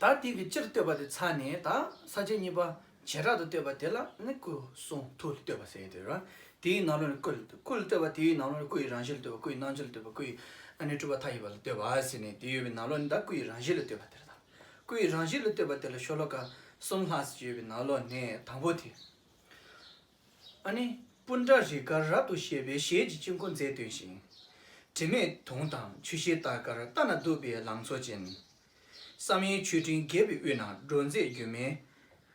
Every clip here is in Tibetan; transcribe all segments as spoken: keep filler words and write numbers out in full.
ད་དེ་གི་སྤྱིར་བསྟོད་པ་དེ་ཚར་ནས་ད་ས་བཅད་གཉིས་པ་བྱེ་བྲག་ཏུ་བསྟོད་པ་དེ་ལ་ནི་སྐུ་གསུང་ཐུགས་ལ་བསྟོད་པ་ཟེར་ཡོད་དེ་རེད། དེའི་ནང་ལོགས་ནས་སྐུ་ལ་སྐུ་ལ་བསྟོད་པ་དེའི་ནང་ལོགས་ནས་སྐུ་ཡི་རང་བཞིན་ལ་བསྟོད་པ། སྐུ་ཡི་རྣམ་འགྱུར་ལ་བསྟོད་པ། སྐུ་ཡི་ཨ་ནི་སྤྲུལ་པ་མཐའ་ཡས་པ་ལ་བསྟོད་པ་ཟེར་ནས་དེ་ཡོད་པའི་ནང་ལོགས་ནས་ད་སྐུ་ཡི་རང་བཞིན་ལ་བསྟོད་པ་དེ་རེད། ད་སྐུ་ཡི་རང་བཞིན་ལ་བསྟོད་པ་དེ་ལ་ཤོ་ལོ་ཀ་གསུམ་ལྷག་ཙམ་ཡོད་པའི་ནང་ལོགས་ནས་དང་པོ་དེ། ཨ་ནི། སྤུན་ཟླ་རིགས་དཀར་རབ་ཏུ་ཞེས་པའི་ཞལ་གྱི་དཀྱིལ་འཁོར་མཛེས་སྟོན་ཞིང་། དྲི་མེད་དུང་དང་ཆུ་ཤེལ་སྟར་ཀར་ལྟ་ན་སྡུག་པའི་ལང་ཚོ་ཅན། བསམ་ཡས་མཆོད་སྤྲིན་རྒྱས་པའི་དབུས་ན། སྒྲོལ་མཛད་སྒྱུ་མའི་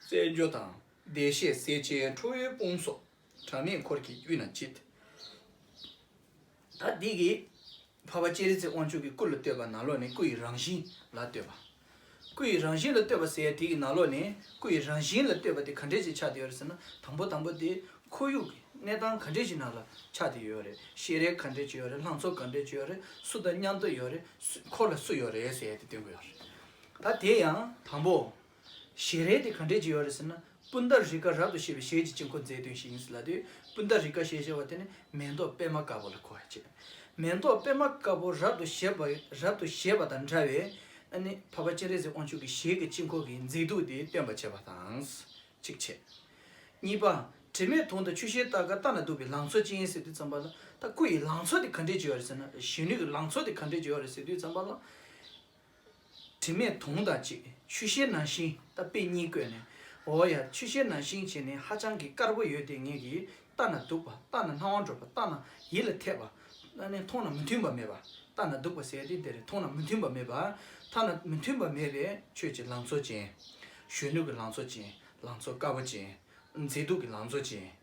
རྩེད་འཇོ་དང་། བདེ་གཤེགས་སྲས་ཆེན་ཁྲོ་བོའི་དཔུང་ཚོགས། གྲངས་མེད་འཁོར་གྱི་དབུས་ན་མཆིས། ད་འདི་གི་འཕགས་པ་སྤྱན་རས་གཟིགས་དབང་ཕྱུག་གི་སྐུ་ལ་བསྟོད་པ་ནང་ལོགས་ནས་སྐུ་ཡི་རང་བཞིན་ལ་བསྟོད་པ། སྐུ་ཡི་རང་བཞིན་ལ་བསྟོད་པ་ཟེར་ཡ་དེ་གི་ནང་ལོགས་ནས་སྐུ་ཡི་རང་བཞིན་ལ་བསྟོད་པ་དེ་ག་འདྲས་ཅིག་ཆགས་བསྡད་ཡོད་རེད་ཟེར་ན། དང་པོ་དང་པོ་དེ་ཁོར་ཡུག་གི་གནས་སྟངས་ག་འདྲས་ཅིག་ནང་ལ་ཆགས་བསྡད་ཡོད་རེད། ཞལ་རས་ག་འདྲས་ཅིག་ཡོད་རེད། ལྷ་ཚོགས་ག་འདྲས་ཅིག་ཡོད་རེད། སུ་དང་མཉམ་དུ་ཡོད་རེད། སུ་འཁོར་ལ་སུ་ཡོད་རེད་ཟེར་ཡ་དེ་སྟོན་གི་ཡོད་རེད། ད་དེ་ཡང་དང་པོ། ཞལ་རས་དེ་ག་འདྲས་ཅིག་ཡོད་རེད་ཟེར་ན། སྤུན་ཟླ་རིགས་དཀར་རབ་ཏུ་ཞེས་པའི་ཞལ་གྱི་དཀྱིལ་འཁོར་མཛེས་སྟོན་ཞིང་ཟེར་ལབ་དུས། སྤུན་ཟླ་རིགས་དཀར་ཞེས་བྱ་བ་དེ་ནི་མེ་ཏོག་པད་མ་དཀར་པོ་ལ་གོ་བ་བྱེད། མེ་ཏོག་པད་མ་དཀར་པོ་རབ་ཏུ་བཞད་པ་རབ་ཏུ་བཞད་པ་དང་འདྲ་བའི་ཨ་ནི་འཕགས་པ་སྤྱན་རས་གཟིགས་དབང་ཕྱུག་གི་ཞལ་གྱི་དཀྱིལ་འཁོར་གྱི་མཛེས་སྡུག་དེ་སྟོན་པར་བྱེད་པ་དང་། གཅིག་བྱས། གཉིས་པ། དྲི་མེད་དུང་དང་ཆུ་ཤེལ་སྟར་ཀར་ལྟ་ན་སྡུག་པའི་ལང་ཚོ་ཅན་ཟེར་དུས་ཙམ་པ་ལ། ད་སྐུ་ཡི་ལང་ཚོ་དེ་ག་འདྲས་ཅིག་ཡོད་རེད་ཟེར་ན། གཞོན་ནུ་གི་ལང་ཚོ་དེ་ག་འདྲས་ཅིག་ཡོད་རེད་ཟེར་དུས་ཙམ་པ་ལ། དྲི་མེད་དུང་དང་གཅིག་ཆུ་ཤེལ་ནང་བཞིན། ད་དཔེ་གཉིས་བཀོད་ནས། འོ་ཡ། ཆུ་ཤེལ་ནང་བཞིན་བྱས་ནས་ཧ་ཅང་གི་དཀར་པོ་ཡོད་དེ། ངེད་ཀྱིས་ལྟ་ན་སྡུག་པ། ལྟ་ན་སྣང་བ་འགྲོ་བ། ལྟ་ན་ཡིད་ལ་འཐད་པ། ཨ་ནི་མཐོང་ན་མི་མཐུན་པ་མེད་པ། ལྟ་ན་སྡུག་པ་ཟེར་དེ་འདི་རེད། མཐོང་ན་མི་མཐུན་པ་མེད་པ། ལྟ་ན་མི་མཐུན་པ་མེད་པའི་ཆོས་ཀྱི་ལང་ཚོ་ཅན། གཞོན་ནུ་གི་ལང་ཚོ་ཅན། ལང་ཚོ་དཀར་པོ་ཅན། མཛེས་སྡུག་གི་ལང་ཚོ་ཅན།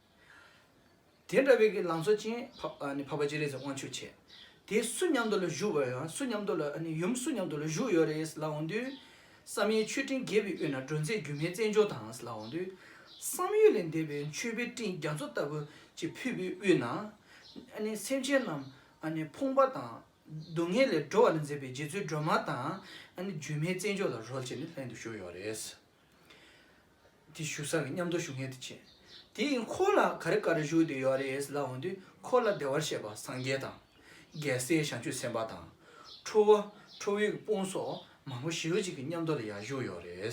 དེ་འདྲ་བའི་གི་ལང་ཚོ་ཅན་འཕགས་ཨ་ནི་འཕགས་པ་སྤྱན་རས་གཟིགས་དབང་ཕྱུག་བྱས། དེ་སུ་མཉམ་དུ་ལ་བཞུགས་པ་ཡང་། སུ་མཉམ་དུ་ལ་ཨ་ནི་ཡུམ་སུ་མཉམ་དུ་ལ་བཞུགས་ཡོད་རེད་ལབ་འོང་དུས། བསམ་ཡས་མཆོད་སྤྲིན་རྒྱས་པའི་དབུས་ན། སྒྲོལ་མཛད་སྒྱུ་མའི་རྩེད་འཇོ་དང་ལབ་འོང་དུས། བསམ་ཡུལ་ལས་འདས་པའི་མཆོད་པའི་སྤྲིན་རྒྱ་མཚོ་ལྟ་བུ་ཅིག་ཕུལ་བའི་དབུས་ན། ཨ་ནི་སེམས་ཅན་རྣམས་ཨ་ནི་ཕོངས་པ་དང་སྡུག་བསྔལ་ལས་སྒྲོལ་བར་མཛད་པའི་རྗེ་བཙུན་སྒྲོལ་མ་དང་། ཨ་ནི་སྒྱུ་མའི་རྩེད་འཇོ་ལ་རོལ་བྱས་ནས་ལྷན་དུ་བཞུགས་ཡོད་རེད། དེ་བཞུགས་ས་གི་མཉམ་དུ་བཞུགས་མཁན་དེ་བྱས། དེ་ཡིན་འཁོར་ལ་ག་རེ་ག་རེ་བཞུགས་བསྡད་ཡོད་རེད་ལབ་འོང་དུས། འཁོར་ལ་བདེ་བར་གཤེགས་པ་སངས་རྒྱས་དང་། རྒྱལ་སྲས་བྱང་ཆུབ་སེམས་དཔའ་དང་། ཁྲོ་བོ་ཁྲོ་བོའི་དཔུང་སོགས་མང་པོ་ཞེ་པོ་ཅིག་གི་མཉམ་དུ་ལ་ཡར་བཞུགས་ཡོད་རེད།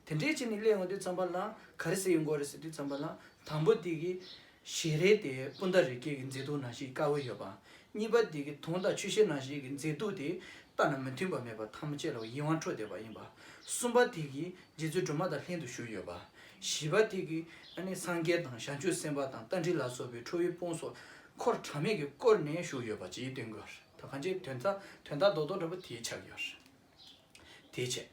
དེ་འདྲའི་ཅིག་ནས་སླེབས་འོང་དུས་ཙམ་པ་ལ་ག་རེ་ཟེར་ཡོང་གི་ཡོད་རེད་ཟེར་དུས་ཙམ་པ་ལ། དང་པོ་དེ་གི་ཞལ་རས་དེ་སྤུན་ཟླ་རིགས་དཀར་གྱི་མཛེས་སྡུག་ནང་བཞིན་དཀར་པོ་ཡོད་པ། གཉིས་པ་དེ་གི་དུང་དང་ཆུ་ཤེལ་ནང་བཞིན་གྱི་མཛེས་སྡུག་དེ་ལྟ་ན་མི་མཐུན་པ་མེད་པ། ཐམས་ཅད་ལ་ཡིད་དབང་འཕྲོག་བསྡད་པ་ཡིན་པ། གསུམ་པ་དེ་གི་རྗེ་བཙུན་སྒྲོལ་མ་དང་ལྷན་དུ་བཞུགས་ཡོད་པ། བཞི་པ་དེ་གི་ཨ་ནི་སངས་རྒྱས་དང་བྱང་ཆུབ་སེམས་དཔའ་དང་རྟ་མགྲིན་ལ་སོགས་པའི་ཁྲོ་བོའི་དཔུང་སོགས་འཁོར་གྲངས་མེད་ཀྱིས་བསྐོར་ནས་བཞུགས་ཡོད་པ་ཅིག་སྟོན་གྱི་ཡོད་རེད། ད་གང་ཅི་དོན་དག་དོན་དག་རྡོག་རྡོག་འདྲ་པོ་དེ་ཆགས་ཀྱི་ཡོད་རེད། དེ་བྱས།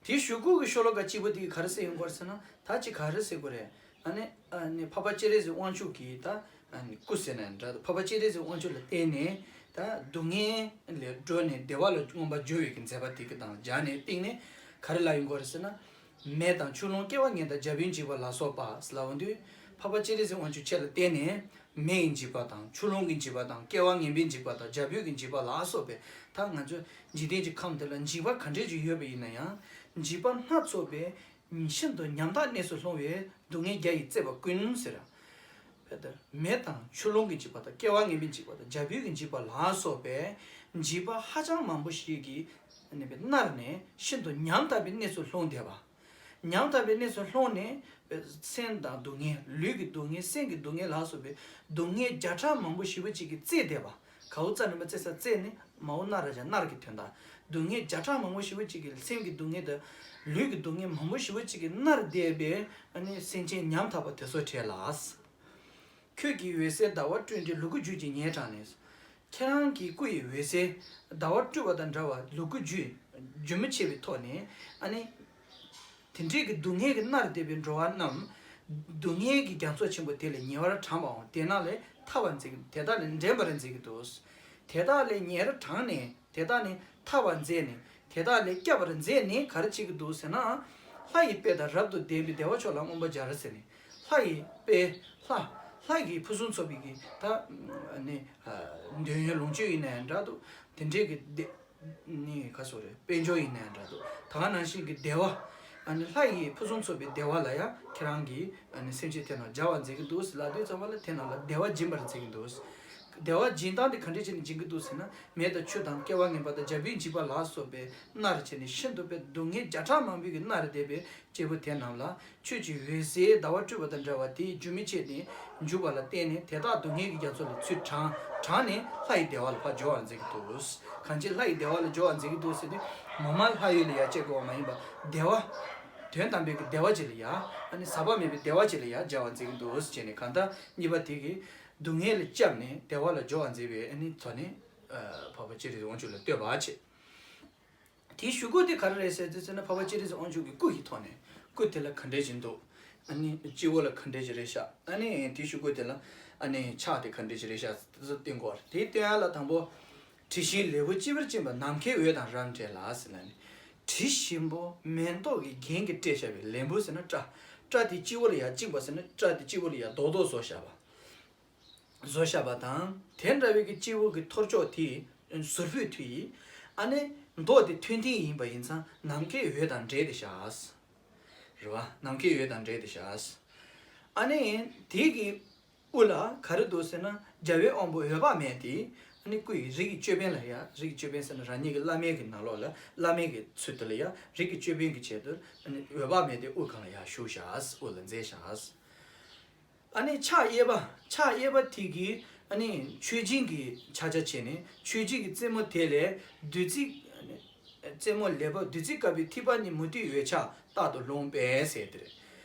དེའི་གཞུག་གུ་གི་ཤོ་ལོ་ཀ་གཅིག་པོ་དེ་ག་རེ་ཟེར་ཡོང་གི་ཡོད་རེད་ཟེར་ན། ད་ཅི་ག་རེ་ཟེར་དགོས་རེད། ཨ་ནི་ཨ་ནི་འཕགས་པ་སྤྱན་རས་གཟིགས་དབང་ཕྱུག་གི་ད་ཨ་ནི་སྐུ་ཟེར་ན་འདྲ་འདུག་འཕགས་པ་སྤྱན་རས་གཟིགས་དབང་ཕྱུག་ལ་བརྟེན་ནས་ད་སྡུག་བསྔལ་ལས་སྒྲོལ་ནས་བདེ་བ་ལ་མངོན་པར་སྦྱོར་བའི་གི་མཛད་པ་དེ་གི་དང་སྦྱར་ནས་བསྟན་ནས་ག་རེ་ལབ་ཡོང་གི་ཡོད་རེད་ཟེར་ན། མེ་དང་ཆུ་ཀླུང་སྐྱེ་བ་ངན་དང་རྒྱལ་པོའི་འཇིགས་པ་ལ་སོགས་པ་ལབ་འོང་དུས། འཕགས་པ་སྤྱན་རས་གཟིགས་དབང་ཕྱུག་ཁྱེད་ལ་བརྟེན་ནས་མེ་ཡི་འཇིགས་པ་དང་ཆུ་ཀླུང་གི་འཇིགས་པ་དང་སྐྱེ་བ་ངན་པའི་འཇིགས་པ་དང་རྒྱལ་པོའི་གི་འཇིགས་པ་ལ་སོགས་པའི་ད་ང་ཚོ་འཇིག་རྟེན་གྱི་ཁམས་འདི་ལ་འཇིགས་པ་ག་འདྲས་ཅིག་ཡོད་པ་ཡིན་ན་ཡང་། འཇིགས་པ་སྣ་ཚོགས་པའི་ཤིན་ཏུ་ཉམ་ཐག་གནས་སུ་ལྷུང་བའི་སྡུག་བསྔལ་བརྒྱ་ཡིས་གཙེས་པ་ཀུན་ཟེར། མེ་དང་ཆུ་ཀླུང་གི་འཇིགས་པ་དང་སྐྱེ་བ་ངན་པའི་འཇིགས་པ་དང་རྒྱལ་པོའི་གི་འཇིགས་པ་ལ་སོགས་པའི་འཇིགས་པ་ཧ་ཅང་མང་པོ་ཞིག་གིས་མནར་ནས་ཤིན་ཏུ་ཉམ་ཐག་པའི་གནས་སུ་ལྷུང་བསྡད་པ། ཉམ་ཐག་པའི་གནས་སུ་ལྷུང་ནས་སེམས་དང་སྡུག་བསྔལ། ལུས་ཀྱི་སྡུག་བསྔལ། སེམས་ཀྱི་སྡུག་བསྔལ་ལ་སོགས་པའི་སྡུག་བསྔལ་བརྒྱ་ཕྲག་མང་པོ་ཞེ་པོ་ཅིག་གིས་གཙེས་བསྡད་པ། གའུ་རྩ་རིན་པོ་རྩེ་ས་རྩེ་ནི་མའོ་མནར་ར་བྱ་མནར་གྱི་དོན་དག་སྡུག་བསྔལ་བརྒྱ་ཕྲག་མང་པོ་ཞེ་པོ་ཅིག་གིས་སེམས་ཀྱི་སྡུག་བསྔལ་དང་། ལུས་ཀྱི་སྡུག་བསྔལ་མང་པོ་ཞེ་པོ་ཅིག་གིས་མནར་བསྡད་པའི་ཨ་ནི་སེམས་ཅན་ཉམ་ཐག་པ་དེ་ཚོའི་གྲས་ལ། ཁྱོད་ཀྱི་འོད་གསལ་ཟླ་བ་སྤྲོས་བྲལ་ལུ་གུ་རྒྱུད་ཀྱི་ཉལ་དྲངས་ནས། ཁྱེད་རང་གི་སྐུ་ཡི་འོད་གསལ་ཟླ་བ་སྤྲོས་པ་དང་འདྲ་བ་ལུ་གུ་རྒྱུད་རྒྱུན་མི་ཆད་པའི་ཐོག་ནས་ཨ་ནི། དེ་འདྲའི་གི་སྡུག་བསྔལ་གྱིས་མནར་བསྡད་པའི་འགྲོ་བ་རྣམས། སྡུག་བསྔལ་གྱི་རྒྱ་མཚོ་ཆེན་པོ་དེ་ལས་ཉེ་བར་དྲངས་པའམ་དེ་དག་ལས་ཐར་བར་མཛད་ཀྱི་དེ་དག་ལས་འདྲེན་པར་མཛད་ཀྱི་འདུག་དེ་དག་ལས་ཉེ་བར་དྲངས་ནས་དེ་དག་ནི་ཐར་བར་མཛད་ནས་དེ་དག་ལས་བསྐྱབ་པར་མཛད་ནས་ག་རེ་བྱེད་ཀྱི་འདུག་ཟེར་ན། ལྷ་ཡི་དཔལ་དང་རབ་ཏུ་ལྡན་པའི་བདེ་བ་མཆོག་ལ་མངོན་པར་སྦྱར་ཟེར་ནས། ལྷ་ཡི་དཔལ། ལྷ། ལྷ་ཡི་ཕུན་སུམ་ཚོགས་པའི་གི་ད་ནི་འདོད་ཡོན་ལོངས་སྤྱོད་ཡིན་ན་ཡང་འདྲ་འདུག་དེ་འདྲའི་གི་བདེ། ནི་ག་སོགས་རེད། དཔལ་འབྱོར་ཡིན་ན་ཡང་འདྲ་འདུག་ད་ག་ནང་བཞིན་གྱི་བདེ་བ། ཨ་ནི་ལྷ་ཡི་ཕུན་སུམ་ཚོགས་པའི་བདེ་བ་ལ་ཡང་ཁྱེད་རང་གིས་ཨ་ནི་སེམས་ཅན་དེ་རྣམས་སྦྱར་བར་མཛད་ཀྱི་འདུག་ཟེར་ལབ་དུས་ཙམ་པ་ལ་དེ་རྣམས་ལ་བདེ་བ་སྦྱིན་པར་མཛད་ཀྱི་འདུག་བདེ་བ་སྦྱིན་སྟངས་དེ་ག་འདྲས་བྱས་ནས་སྦྱིན་གྱི་འདུག་ཟེར་ན། མེ་དང་ཆུ་དང་སྐྱེ་བ་ངན་པ་དང་བྱ་ཕོའི་འཇིགས་པ་ལ་སོགས་པས་མནར་བྱས་ནས་ཤིན་ཏུ་བས་སྡུག་བསྔལ་བརྒྱ་ཕྲག་མང་པོའི་གིས་མནར་བསྡད་པའི་སྐྱེ་བོ་དེ་རྣམས་ལ། ཁྱོད་ཀྱི་འོད་ཟེར་ཟླ་བ་སྤྲོས་པ་དང་འདྲ་བ་དེ་རྒྱུན་མི་ཆད་དེ་འཇུག་པ་ལ་བརྟེན་ནས་དེ་དག་སྡུག་བསྔལ་གྱི་རྒྱ་མཚོ་ལ་ཚུར་དྲངས་དྲངས་ནས་ལྷ་ཡི་བདེ་བ་ལ་ཕར་སྦྱོར་བར་མཛད་ཀྱི་འདུག་གང་ཅི་ལྷ་ཡི་བདེ་བ་ལ་སྦྱོར་བར་མཛད་ཀྱི་འདུག་ཟེར་དུས། མ་མ་ལྷ་ཡུལ་ལ་ཡར་སྐྱེ་དགོས་པ་མ་ཡིན་པ། བདེ་བ། དོན་དམ་པའི་གི་བདེ་བ་ཅིག་ལ་ཡར། ཨ་ནི་ཟག་པ་མེད་པའི་བདེ་བ་ཅིག་ལ་ཡར་སྦྱར་བར་མཛད་ཀྱི་འདུག་ཟེར་བྱས་ནས། གང་ལྟར་གཉིས་པ་དེ་གིས་སྡུག་བསྔལ་ལ་བསྐྱབས་ནས་བདེ་བ་ལ་སྦྱོར་བར་མཛད་པའི་ཨ་ནི་ཐོག་ནས། ཨ། འཕགས་པ་སྤྱན་རས་གཟིགས་དབང་ཕྱུག་ལ་བསྟོད་པ་བྱས། དེའི་གཞུག་གུ་དེ་ག་རེ་རེད་ཟེར་དུས་ཟེར་ན། འཕགས་པ་སྤྱན་རས་གཟིགས་དབང་ཕྱུག་གི་སྐུ་ཡི་ཐོག་ནས། སྐུ་དེ་ལ་ག་འདྲས་ཅིག་འདུག་ཨ་ནི་སྤྱི་བོ་ལ་ག་འདྲས་ཅིག་རེད་ཤག་ཨ་ནི་དེའི་གཞུག་གུ་དེ་ལ་ཨ་ནི་ཕྱག་དེ་ག་འདྲས་ཅིག་རེད་ཤག་དེ་ཚོ་སྟོན་དགོས་རེད། དེ་སྟོན་ཡ་ལ་དང་པོ། དྲི་ཞིམ་ལེའུ་སྤྱི་བོར་བཅིངས་པ། ནམ་མཁའི་འོད་དང་རབ་འདྲེས་ལ་ཟེར་ལབ་ནས། དྲི་ཞིམ་པོ་མེ་ཏོག་གི་རྒྱན་གྱིས་སྤྲས་བཞག་པའི་ལེའུ་ཟེར་ན་སྐྲ། སྐྲ་དེ་སྤྱི་བོ་ལ་ཡར་བཅིངས་པ་ཟེར་ན། སྐྲ་དེ་སྤྱི་བོ་ལ་ཡར་རྡོག་རྡོག་བཟོ་བཞག་པ། བཟོ་བཞག་པ་དང་། དེ་འདྲ་བའི་གི་སྤྱི་བོ་གི་ཐོར་ཅོག་དེ་ཟུར་ཕུད་དེ་ཡིས། ཨ་ནི་མདོག་དེ་མཐོན་མཐིང་ཡིན་པ་ཡིན་ཙང་ནམ་མཁའི་འོད་དང་འདྲེས་ཏེ་བཞག་རེད་བ། ནམ་མཁའི་འོད་དང་འདྲེས་ཏེ་བཞག་ཨ་ནི་དེ་གི་དབུ་ལ་ག་རེ་འདུག་ཟེར་ན། རྒྱལ་བའི་དབང་པོ་འོད་དཔག་མེད་དེ། ཨ་ནི་སྐུ་ཡི་རིགས་ཀྱི་ཅོད་པན་ལ་ཡ། རིགས་ཀྱི་ཅོད་པན་ཟེར་ན་རང་ཉིད་ཀྱི་བླ་མའི་གི་ནང་ལོགས་ལ་བླ་མའི་གི་ཚུལ་དུ་ལ་ཡ། རིགས་ཀྱི་ཅོད་པན་གྱི་ཆེད་དུ་ཨ་ནི་འོད་དཔག་མེད་དེ་དབུ་སྒང་ལ་ཡ་བཞུགས་བཞག་དབུ་ལ་མཛེས་བཞག་ཨ་ནི་ཕྱག་གཡས་པ། ཕྱག་གཡས་པ་དེ་གིས་ཨ་ནི་མཆོད་སྦྱིན་གྱི་ཕྱག་རྒྱ་བྱས་ནས། མཆོད་སྦྱིན་གྱི་རྩེ་མོ་དེ་ལས་བདུད་རྩི། རྩེ་མོ་ལས་བབས་བདུད་རྩི་དཀར་པོའི་ཐིགས་པ་ནི་མུ་ཏིག་འོད་ཆགས་རྟག་ཏུ་ལོངས་པས་ཟེར་དེ་རེད།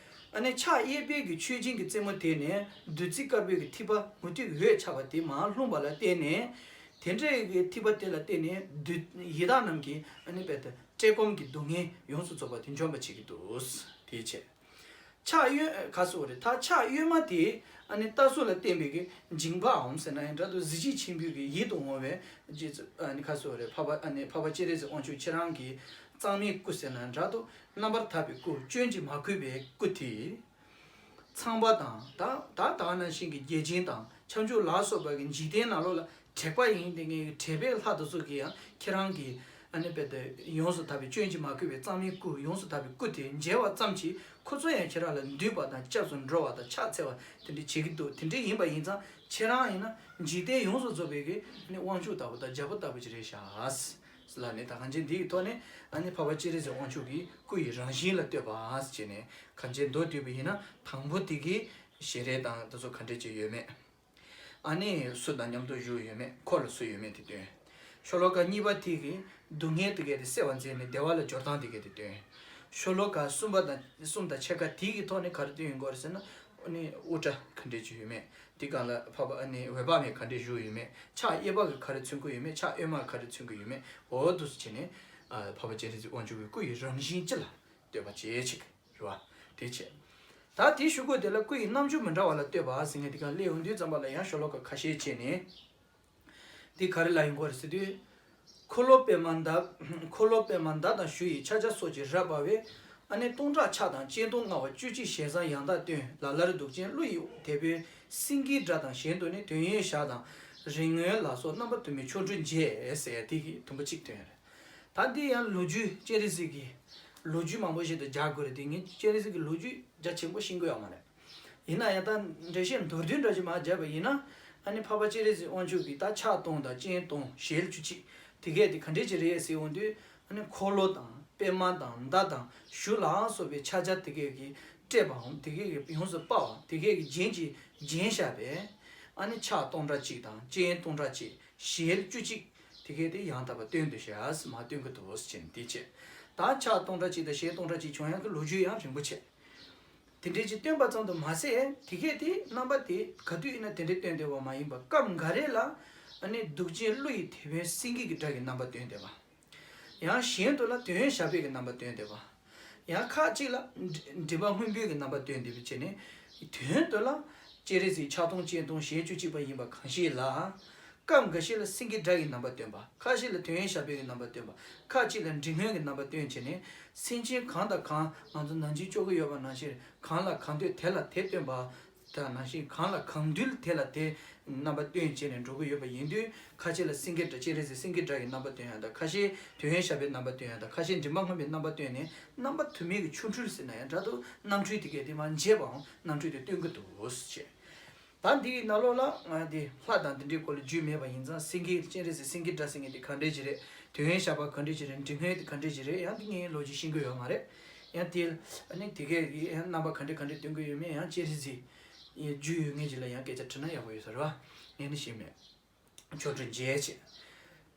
ཨ་ནི་ཕྱག་གཡས་པའི་གི་མཆོད་སྦྱིན་གྱི་རྩེ་མོ་དེ་ནས་བདུད་རྩི་དཀར་པོའི་གི་ཐིགས་པ་མུ་ཏིག་འོད་ཆགས་པ་དེ་མར་ལྷུང་བ་ལ་བརྟེན་ནས། དེ་འདྲའི་གི་ཐིགས་པ་དེ་ལ་བརྟེན་ནས་བདུད་ཡི་དྭགས་རྣམས་ཀྱིས་ཨ་ནི་དཔེ་དེ་བཀྲེས་སྐོམ་གྱི་སྡུག་བསྔལ་ཡོངས་སུ་རྫོགས་པ་དེ་འཇོམས་པ་བྱེད་ཀྱི་འདུག་དེའི་ཕྱིར། ཕྱག་གཡོན་ག་སོགས་རེད། ད་ཕྱག་གཡོན་མ་དེ་ཨ་ནི་རྟ་ཟོ་ལ་བརྟེན་པའི་གི་འགྱིང་བག་འོང་ཟེར་ན་ཡང་འདྲ་འདུག་གཟི་བརྗིད་ཆེན་པོའི་གི་ཡིད་དུ་འོང་བའི་རྗེས་སུ་ཨ་ནི་ག་སོགས་རེད། འཕགས་པ་ཨ་ནི་འཕགས་པ་སྤྱན་རས་གཟིགས་དབང་ཕྱུག་ཁྱེད་རང་གི་གཙང་མའི་སྐུ་ཟེར་ན་འདྲ་འདུག་རྣམ་པར་དག་པའི་སྐུ། སྐྱོན་གྱིས་མ་གོས་པའི་སྐུ་དེ། ཚངས་པ་དང་། ད་ད་ད་ག་ནང་བཞིན་གྱི་རྒྱལ་ཆེན་དང་ཁྱབ་འཇུག་ལ་སོགས་པ་གི་འཇིག་རྟེན་ནང་ལོགས་ལ་དྲེགས་པ་ཡིན་དེ་ངེས་ཀྱི་དྲེགས་པའི་ལྷ་དེ་ཚོ་གིས་ཡང་ཁྱེད་རང་གི་ཨ་ནི་དཔེ་དེ་ཡོངས་སུ་དག་པའི་སྐྱོན་གྱིས་མ་གོས་པའི་གཙང་མའི་སྐུ། ཡོངས་སུ་དག་པའི་སྐུ་དེ་མཇལ་བ་ཙམ་གྱིས་ཁོ་ཚོ་ཡང་ཁྱེད་རང་ལ་འདུད་པ་དང་སྐྱབས་སུ་འགྲོ་བ་དང་ཕྱག་འཚལ་བ་དེ་འདྲ་བྱེད་ཀྱི་འདུག་དེ་འདྲ་ཡིན་པ་ཡིན་ཙང་ཁྱེད་རང་ཡིན་ན་འཇིག་རྟེན་ཡོངས་སུ་རྫོགས་པའི་གི་ཨ་ནི་དབང་ཕྱུག་ལྟ་བུ་དང་རྒྱལ་པོ་ལྟ་བུ་ཅིག་རེད་ཤག་ལ་ནི་ད་གང་ཅི་འདི་ཡི་ཐོག་ནས་ཨ་ནི་འཕགས་པ་སྤྱན་རས་གཟིགས་དབང་ཕྱུག་གི་སྐུ་ཡི་རང་བཞིན་ལ་བསྟོད་པ་ཟེར་ནས་གང་ཅི་མདོར་བསྡུས་པ་ཡིན་ན་དང་པོ་དེ་གི་ཞལ་རས་དང་དེ་ཚོ་ག་འདྲས་ཅིག་ཡོད་མེད། ཨ་ནི་སུ་དང་མཉམ་དུ་བཞུགས་ཡོད་མེད། འཁོར་ལ་སུ་ཡོད་མེད་དེ་སྟོན། ཤོ་ལོ་ཀ་གཉིས་པ་དེ་གི་སྡུག་བསྔལ་དེ་གས་དེ་སེལ་བར་མཛད་ནས་བདེ་བ་ལ་སྦྱོར་སྟངས་དེ་གས་དེ་སྟོན། ཤོ་ལོ་ཀ་གསུམ་པ་དང་གསུམ་དང་ཕྱེད་ཀ་དེ་གི་ཐོག་ནས་ག་རེ་སྟོན་ཡོང་གི་ཡོད་རེད་ཟེར་ན། ཨ་ནི་དབུ་སྐྲ་ག་འདྲས་ཅིག་ཡོད་མེད། དེ་སྒང་ལ་འཕགས་པ་ཨ་ནི་འོད་དཔག་མེད་ག་འདྲས་བཞུགས་ཡོད་མེད། ཕྱག་གཡས་པ་གིས་ག་རེ་མཚོན་གྱི་ཡོད་མེད། ཕྱག་གཡོན་མ་གིས་ག་རེ་མཚོན་གྱི་ཡོད་མེད། འོ་འདུག་སེ་བྱས་ནས་ཨ་འཕགས་པ་སྤྱན་རས་གཟིགས་དབང་ཕྱུག་གི་སྐུ་ཡི་རང་བཞིན་སྤྱི་ལ་བསྟོད་པ་བྱེད་ཅིག་རེད་བ། དེ་བྱས། ད་དེའི་གཞུག་གུ་དེ་ལ་སྐུ་ཡི་རྣམ་འགྱུར་མི་འདྲ་བ་ལ་བསྟོད་པ་ཟེར་མཁན་དེ་ག་སླེབས་ཡོང་དུས་ཙམ་པ་ལ་ཡང་ཤོ་ལོ་ཀ་ཁ་ཤས་བྱས་ནས། འདི་ག་རེ་ལབ་ཡོང་གི་ཡོད་རེད་ཟེར་དུས། འཁོར་ལོ་པདྨ་འདབ། འཁོར་ལོ་པདྨ་མདའ་དང་གཞུ་ཡི་ཕྱག་རྒྱ་སོགས་ཀྱི་རབ་འབར་བས། ཨ་ནི་སྟོང་ཕྲག་ཕྱག་དང་སྤྱན་སྟོང་མངའ་བ་བཅུ་གཅིག་ཞལ་བཟང་ཡང་དག་སྟོན། ལ་ལར་གདུག་ཅན་ཀླུ་ཡི་དེད་དཔོན་སེང་གེའི་སྒྲ་དང་གཞན་དུ་ནི་དོན་ཡོད་ཞགས་དང་རིང་མངོན་ལ་སོགས་རྣམ་པ་དུ་མའི་ཆོ་འཕྲུལ་མཇལ་ཟེར་དེ་གི་དུམ་བུ་གཅིག་ཐོན་རེད། ད་འདི་ཡང་ལོ་རྒྱུས་སྤྱན་རས་གཟིགས་ཀྱི་ལོ་རྒྱུས་མང་པོ་ཞིག་ཏུ་སྦྱར་དགོས་རེད། དེ་ངས་སྤྱན་རས་གཟིགས་ཀྱི་ལོ་རྒྱུས་རྒྱ་ཆེན་པོ་ཤེས་ཀྱི་ཡོད་མ་རེད། ཡིན་ན་ཡང་ད་འགྲེལ་བཤད་མདོར་བསྡུས་འདྲ་ཞིག་མར་བརྒྱབ་པ་ཡིན་ན། ཨ་ནི་འཕགས་པ་སྤྱན་རས་གཟིགས་དབང་ཕྱུག་གིས་ད་ཕྱག་སྟོང་དང་སྤྱན་སྟོང་ཞལ་བཅུ་གཅིག་དེ་གས་དེ་ག་འདྲས་ཅིག་རེད་ཟེར་འོང་དུས། ཨ་ནི་འཁོར་ལོ་དང་པདྨ་དང་མདའ་དང་གཞུ་ལ་སོགས་པའི་ཕྱག་རྒྱ་དེ་གས་ཀྱིས་སྤྲས་པའམ་དེ་གས་ཀྱིས་ཡོངས་སུ་སྤར་བ་དེ་གས་ཀྱིས་བརྒྱན་གྱིས་བརྒྱན་བཞག་པས། ཨ་ནི་ཕྱག་སྟོང་ཕྲག་གཅིག་དང་སྤྱན་སྟོང་ཕྲག་གཅིག་ཞལ་བཅུ་གཅིག་དེ་གས་དེ་ཡང་དག་པར་སྟོན་དུ་བྱ་ཟེར་མར་སྟོན་གྱི་འདུག་ཟེར་བྱས་ནས་དེ་བྱས། ད་ཕྱག་སྟོང་ཕྲག་གཅིག་དང་ཞལ་སྟོང་ཕྲག་གཅིག་བྱུང་ཡག་གི་ལོ་རྒྱུས་ཡང་རིང་པོ་བྱས། དེ་འདྲས་ཅིག་སྟོན་པ་ཙམ་དུ་མ་ཟད། དེ་གས་དེ་རྣམ་པ་དེ་ག་དུས་ཡིན་ན་དེ་འདྲས་སྟོན་བསྡད་པ་མ་ཡིན་པར་སྐབས་འགའ་རེ་ལ་ཨ་ནི་གདུག་ཅན་ཀླུ་ཡི་དེད་དཔོན་སེང་གེ་གི་སྒྲ་གི་རྣམ་པ་སྟོན་བསྡད་པ། ཡང་གཞན་དུ་ལ་དོན་ཡོད་ཞགས་པའི་གི་རྣམ་པ་སྟོན་བསྡད་པ། ཡང་ཁ་ཅིག་ལ་མགྲིན་པ་སྔོན་པོའི་གི་རྣམ་པ་སྟོན་བསྡད་པ་བྱས་ནས། དོན་དུ་ལ་སྤྱན་རས་གཟིགས་ཕྱག་སྟོང་སྤྱན་སྟོང་ཞལ་བཅུ་གཅིག་པ་ཡིན་པ་གང་ཞིག་ལ། སྐབས་འགའ་ཞིག་ལ་སེང་གེ་སྒྲ་ཡི་རྣམ་པ་སྟོན་པ། ཁ་ཅིག་ལ་དོན་ཡོད་ཞགས་པའི་རྣམ་པ་སྟོན་པ། ཁ་ཅིག་ལ་མགྲིན་སྔོན་གྱི་རྣམ་པ་སྟོན་བྱས་ནས། སེམས་ཅན་གང་དང་གང་ང་ཚོ་ནང་བཞིན་སྐྱོབ་ཀྱི་ཡོད་པ་ནང་བཞིན་གང་ལ་གང་འདུལ་དེ་ལ་དེ་སྟོན་པ། དེ་ནང་བཞིན་གང་ལ་གང་འདུལ་དེ་ལ་དེ་རྣམ་པ་སྟོན་བྱས་ནས་འགྲོ་གི་ཡོད་པ་ཡིན་དུས། ཁ་ཅིག་ལ་སེང་གེ་སྒྲ་སྤྱན་རས་གཟིགས་སེང་གེ་སྒྲ་ཡི་རྣམ་པ་སྟོན་ཡག་དང་། ཁ་ཤས་དོན་ཡོད་ཞགས་པའི་རྣམ་པ་སྟོན་ཡག་དང་། ཁ་ཤས་མགྲིན་པ་སྔོན་པོའི་རྣམ་པ་སྟོན་ནས་རྣམ་པ་དུ་མའི་གི་ཆོ་འཕྲུལ་ཟེར་ན་ཡང་འདྲ་འདུག་རྣམ་འཕྲུལ་དེ་གས་དེ་མར་མཇལ་བའམ་རྣམ་འཕྲུལ་དེ་སྟོན་གྱི་འདུག་ཟེར། ད་འདིའི་ནང་ལོགས་ལ་ང་དེ་ལྷ་དང་དེ་འདྲའི་སྐོར་ལ་རྒྱུས་མེད་པ་ཡིན་ཙང་སེང་གེ་སྤྱན་རས་གཟིགས་སེང་གེ་སྒྲ་སེང་གེ་དེ་ག་འདྲས་ཅིག་རེད། དོན་ཡོད་ཞགས་པ་ག་འདྲས་ཅིག་རེད། མགྲིན་སྔོན་དེ་ག་འདྲས་ཅིག་རེད། ཡང་འདི་ངས་ལོ་རྒྱུས་ཤེས་ཀྱི་ཡོད་མ་རེད། ཡང་དེ་ཨ་ནི་དེ་གའི་ཡང་རྣམ་པ་ག་འདྲས་ག་འདྲས་སྟོན་གྱི་ཡོད་མེད་ཡང་སྤྱན་རས་གཟིགས་ཡང་རྒྱུས་ཡོད་མཁན་ཅིག་ལ་ཡང་སྐད་ཆ་དྲིས་ན་ཡག་པོ་ཡོད་ས་རེད་བ། ངས་ནི་ཤེས་མེད། ཆོ་འཕྲུལ་མཇལ་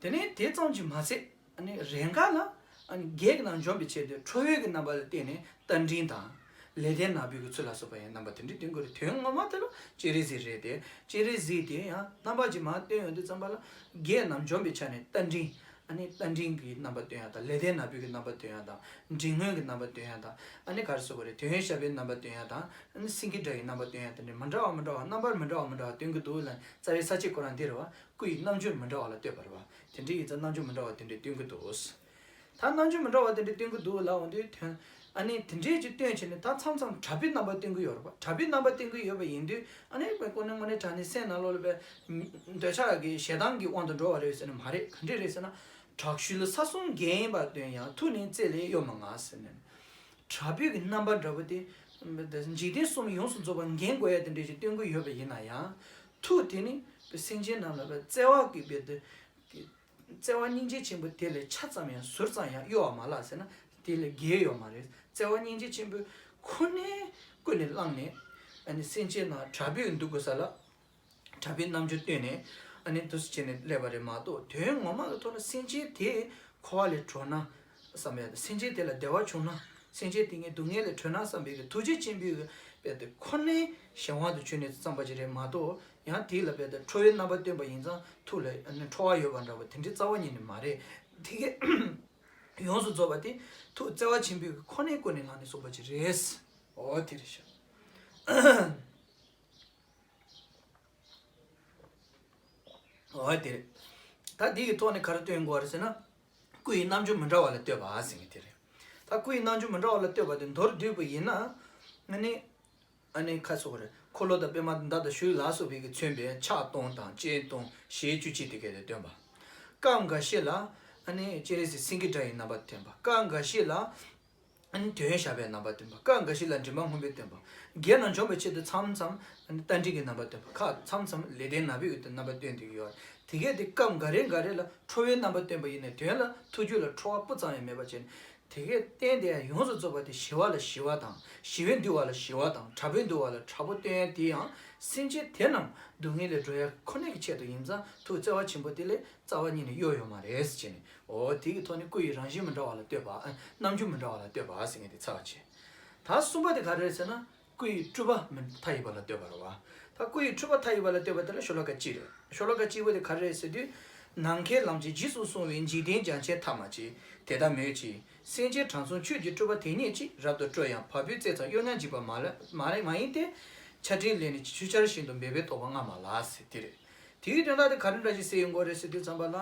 བྱེད། དེ་ནས་དེ་ཙམ་གྱིས་མ་ཚད་ཨ་ནི་རེས་འགའ་ལ་ཨ་ནི་བགེགས་རྣམས་འཇོམས་པའི་ཆེད་དུ་ཁྲོ་བོའི་གི་རྣམ་པ་ལ་བརྟེན་ནས་རྟ་མགྲིན་དང་། ལེགས་ལྡན་ནག་པོའི་གི་ཚུལ་ལ་སོགས་པ་ཡང་རྣམ་པ་དེ་འདྲའི་སྟོན་གྱི་རེད། དོན་ངོ་མ་དེ་ལ་སྤྱན་རས་གཟིགས་རེད་དེ། སྤྱན་རས་གཟིགས་དེ་ཡང་རྣམ་པ་གྱིས་མར་སྟོན་ཡོང་དུས་ཙམ་པ་ལ་བགེགས་རྣམས་འཇོམས་པའི་ཆ་ནས་རྟ་མགྲིན། ཨ་ནི་རྟ་མགྲིན་གྱི་རྣམ་པ་སྟོན་ཡ་དང་། ལེགས་ལྡན་ནག་པོའི་གི་རྣམ་པ་སྟོན་ཡ་དང་། མགྲིན་སྔོན་གྱི་རྣམ་པ་སྟོན་ཡ་དང་། ཨ་ནི་ག་རེ་ཟེར་དགོས་རེད། དོན་ཡོད་ཞགས་པའི་རྣམ་པ་སྟོན་ཡ་དང་། ཨ་ནི་སེང་གེ་སྒྲ་ཡི་རྣམ་པ་སྟོན་ཡ་དེ་འདྲའི་མི་འདྲ་བ་མི་འདྲ་བ་རྣམ་པར་མི་འདྲ་བ་མི་འདྲ་བ་སྟོན་གྱི་འདུག་ལ། རྩ་བའི་ས་བཅད་ཁོ་རང་འདི་རེད་བ། སྐུ་ཡི་རྣམ་འགྱུར་མི་འདྲ་བ་ལ་ལྟོས་པ་རེད་བ། དེ་འདྲའི་ཡིན་ཙང་རྣམ་འགྱུར་མི་འདྲ་བ་དེ་འདྲའི་སྟོན་གྱི་འདུག། ད་རྣམ་འགྱུར་མི་འདྲ་བ་དེ་འདྲའི་སྟོན་གྱི་འདུག་ལབ་འོང་དུས་དོན། ཨ་ནི་དེ་འདྲའི་ཅིག་སྟོན་བྱས་ནས་ད་མཚམས་མཚམས་གྲགས་པའི་རྣམ་པ་སྟོན་གྱི་ཡོད་རེད་པ། གྲགས་པའི་རྣམ་པ་སྟོན་གྱི་ཡོད་པ་ཡིན་དུས་ཨ་ནི་དཔེ་ཀུན་ནས་དངོས་གནས་དྲང་གནས་སེམས་ནང་ལོགས་ལ་དཔེ་འདོད་ཆགས་ཀྱི་ཞེ་སྡང་གི་དབང་དུ་འགྲོ་བ་རེད་ཟེར་ན་མ་རེད། ག་འདྲས་རེད་ཟེར་ན། དྲག་ཤུལ་ས་གསུམ་འགེངས་པ་སྟོན་ཡང་། ཐུགས་ནི་རྩེ་ལས་གཡོ་མ་ང་ཟེར་ནས། གྲགས་པའི་གི་རྣམ་པ་འདྲ་པོ་དེ། འཇིག་རྟེན་གསུམ་ཡོངས་སུ་རྫོགས་པ་འགེངས་དགོས་ཡ་དེ་འདྲས་ཅིག་སྟོན་གྱི་ཡོད་པ་ཡིན་ན་ཡང་། ཐུགས་དེ་ནི་སེམས་ཅན་རྣམས་ལ་བརྩེ་བ་གི་དཔེ་དེ། བརྩེ་བ་སྙིང་རྗེ་ཆེན་པོ་དེ་ལས་ཆ་ཙམ་ཡང་ཟུར་ཙམ་ཡང་གཡོ་བ་མ་ལགས་ཟེར་ན་དེ་ལས་འགལ་ཡོད་མ་རེད། བརྩེ་བ་སྙིང་རྗེ་ཆེན་པོ་ཁོ་ནས་ཀུན་ནས་བསླངས་ནས་ཨ་ནི་སེམས་ཅན་རྣམས་དྲག་པོས་འདུལ་དགོས་ས་ལ། དྲག་པོའི་རྣམ་འགྱུར་སྟོན་ནས་ཨ་ནི་འདུག་སེ་བྱས་ནས་སླེབས་པ་རེད་མ་གཏོགས། དོན་ངོ་མ་གི་ཐོག་ལ་སེམས་ཅན་དེ་འཁོར་བ་ལས་གྲོལ་ན་བསམ་ཡ་དང་། སེམས་ཅན་དེ་ལ་བདེ་བ་བྱུང་ན། སེམས་ཅན་དེ་ངའི་སྡུག་བསྔལ་ལས་གྲོལ་ན་བསམ་པའི་གི་ཐུགས་རྗེ་ཆེན་པོའི་གི་དཔེ་དེ་ཁོ་ནའི་གཞན་དབང་དུ་གྱུར་ནས་བརྩམས་པ་ཅིག་རེད་མ་གཏོགས། ཡང་དེ་ལ་དཔེ་དེ་ཁྲོ་བོའི་རྣམ་པ་སྟོན་པ་ཡིན་ཙང་ཐུགས་ལ་ཨ་ནི་ཁྲོ་བ་ཡོད་པ་འདྲ་པོ་དེ་འདྲའི་རྩ་བ་ཉིད་ནས་མ་རེད། དེ་གས་ཡོངས་སུ་རྫོགས་པ་དེ་ཐུགས་བརྩེ་བ་ཆེན་པོའི་གི་ཁོ་ནའི་སྒོ་ནས་ངང་ནས་གསུངས་པ་ཅིག་རེད། འོ་དེ་རེད་ཤག། འོ་དེ་རེད། ད་འདི་གི་ཐོག་ནས་ག་རེ་སྟོན་དགོས་རེད་ཟེར་ན། སྐུ་ཡི་རྣམ་འགྱུར་མི་འདྲ་བ་ལ་ལྟོས་པ་ཟེར་མཁན་དེ་རེད། ད་སྐུ་ཡི་རྣམ་འགྱུར་མི་འདྲ་བ་ལ་ལྟོས་པ་དེ་མདོར་བསྡུས་པ་ཡིན་ན། ཨ་ནི། ཨ་ནི་ཁ་སོགས་རེད། འཁོར་ལོ་དང་པདྨ་དང་མདའ་དང་གཞུ་ལ་སོགས་པའི་གིས་མཚོན་པའི་ཕྱག་སྟོང་དང་སྤྱན་སྟོང་ཞལ་བཅུ་གཅིག་དེ་གས་དེ་སྟོན་པ། སྐབས་འགའ་ཞིག་ལ། ཨ་ནི་སྤྱན་རས་གཟིགས་སེང་གེ་སྒྲ་ཡི་རྣམ་པ་སྟོན་པ། སྐབས་འགའ་ཞིག་ལ། ཨ་ནི་དོན་ཡོད་ཞགས་པའི་རྣམ་པ་སྟོན་པ། སྐབས་འགའ་ཞིག་ལ་མགྲིན་པ་སྔོན་པོས་སྟོན་པ། བགེགས་རྣམས་འཇོམས་པའི་ཆེད་དུ་མཚམས་མཚམས་ཨ་ནི་རྟ་མགྲིན་གྱི་རྣམ་པ་སྟོན་པ། ཁ་མཚམས་མཚམས་ལེགས་ལྡན་ནག་པོའི་འོད་དུ་རྣམ་པ་སྟོན་དེ་གི་ཡོད། དེ་གས་དེ་སྐབས་འགའ་རེ་འགའ་རེ་ལ་ཁྲོ་བོའི་རྣམ་པ་སྟོན་པ་ཡིན་ནའི་དོན་ལ་ཐུགས་རྒྱུད་ལ་ཁྲོ་བ་སྤུ་ཙམ་ཡང་མེད་པ་བྱས་ནས། དེ་གས་རྟེན་དེ་ཡང་ཡོངས་སུ་རྫོགས་པ་དེ་ཞི་བ་ལ་ཞི་བ་དང་། ཞི་བས་འདུལ་བ་ལ་ཞི་བ་དང་། དྲག་པོས་འདུལ་བ་ལ་དྲག་པོ་སྟོན་ཡ་དེ་ཡང་སེམས་ཅན་དེ་རྣམས་སྡུག་བསྔལ་ལས་སྒྲོལ་ཡ་ཁོ་ནའི་གི་ཆེད་དུ་ཡིན་ཙང་ཐུགས་བརྩེ་བ་ཆེན་པོ་དེ་ལས་རྩ་བ་ཉིད་ནས་གཡོ་ཡོད་མ་རེད་ཟེར་བྱས་ནས། འོ་དེ་གི་ཐོག་ནས་སྐུ་ཡི་རང་བཞིན་མི་འདྲ་བ་ལ་ལྟོས་པ། ཨ། རྣམ་འགྱུར་མི་འདྲ་བ་ལ་ལྟོས་པ་ཟེར་མཁན་དེ་ཚར་བ་བྱས། ད་གསུམ་པ་དེ་ག་རེ་རེད་ཟེར་ན། སྐུ་ཡི་སྤྲུལ་པ་མི་མཐའ་ཡས་པ་ལ་ལྟོས་པ་རེད་བ། ད་སྐུ་ཡི་སྤྲུལ་པ་མཐའ་ཡས་པ་ལ་ལྟོས་པ་དེ་ལ་ཤོ་ལོ་ཀ་གཅིག་རེད། ཤོ་ལོ་ཀ་གཅིག་པོ་དེ་ག་རེ་རེད་ཟེར་དུས། ནམ་མཁའི་ལམ་གྱིས་འཇིགས་སུ་སོང་བའི་འཇིག་རྟེན་རྒྱ་ཆེན་ཐ་མ་གཅིག། དེ་ལྟར་མོད་ཀྱི། སེམས་ཅན་དྲང་སྲོང་ཆོས་ཀྱི་སྤྲུལ་པ་དེ་ཉིད་ཀྱིས། རབ་ཏུ་སྤྲོ་ཡང་བ་སྤུའི་རྩེ་ཙམ། གཡོ་ཉམས་འཇིགས་པ་མ་ལ་མ་རེད་མ་ཡིན་ཏེ། ཆར་སྤྲིན་ལས་ནི་ཆུ་ཆར་བཞིན་དུ། འབེབས་པའི་རྟོག་པ་སྔ་མ་ལ་ཟེར་དེ་རེད། དེའི་དོན་དག་དེ་ག་རེ་འདྲ་ཞིག་ཟེར་ཡོང་གི་རེད་ཟེར་དུས་ཙམ་པ་ལ།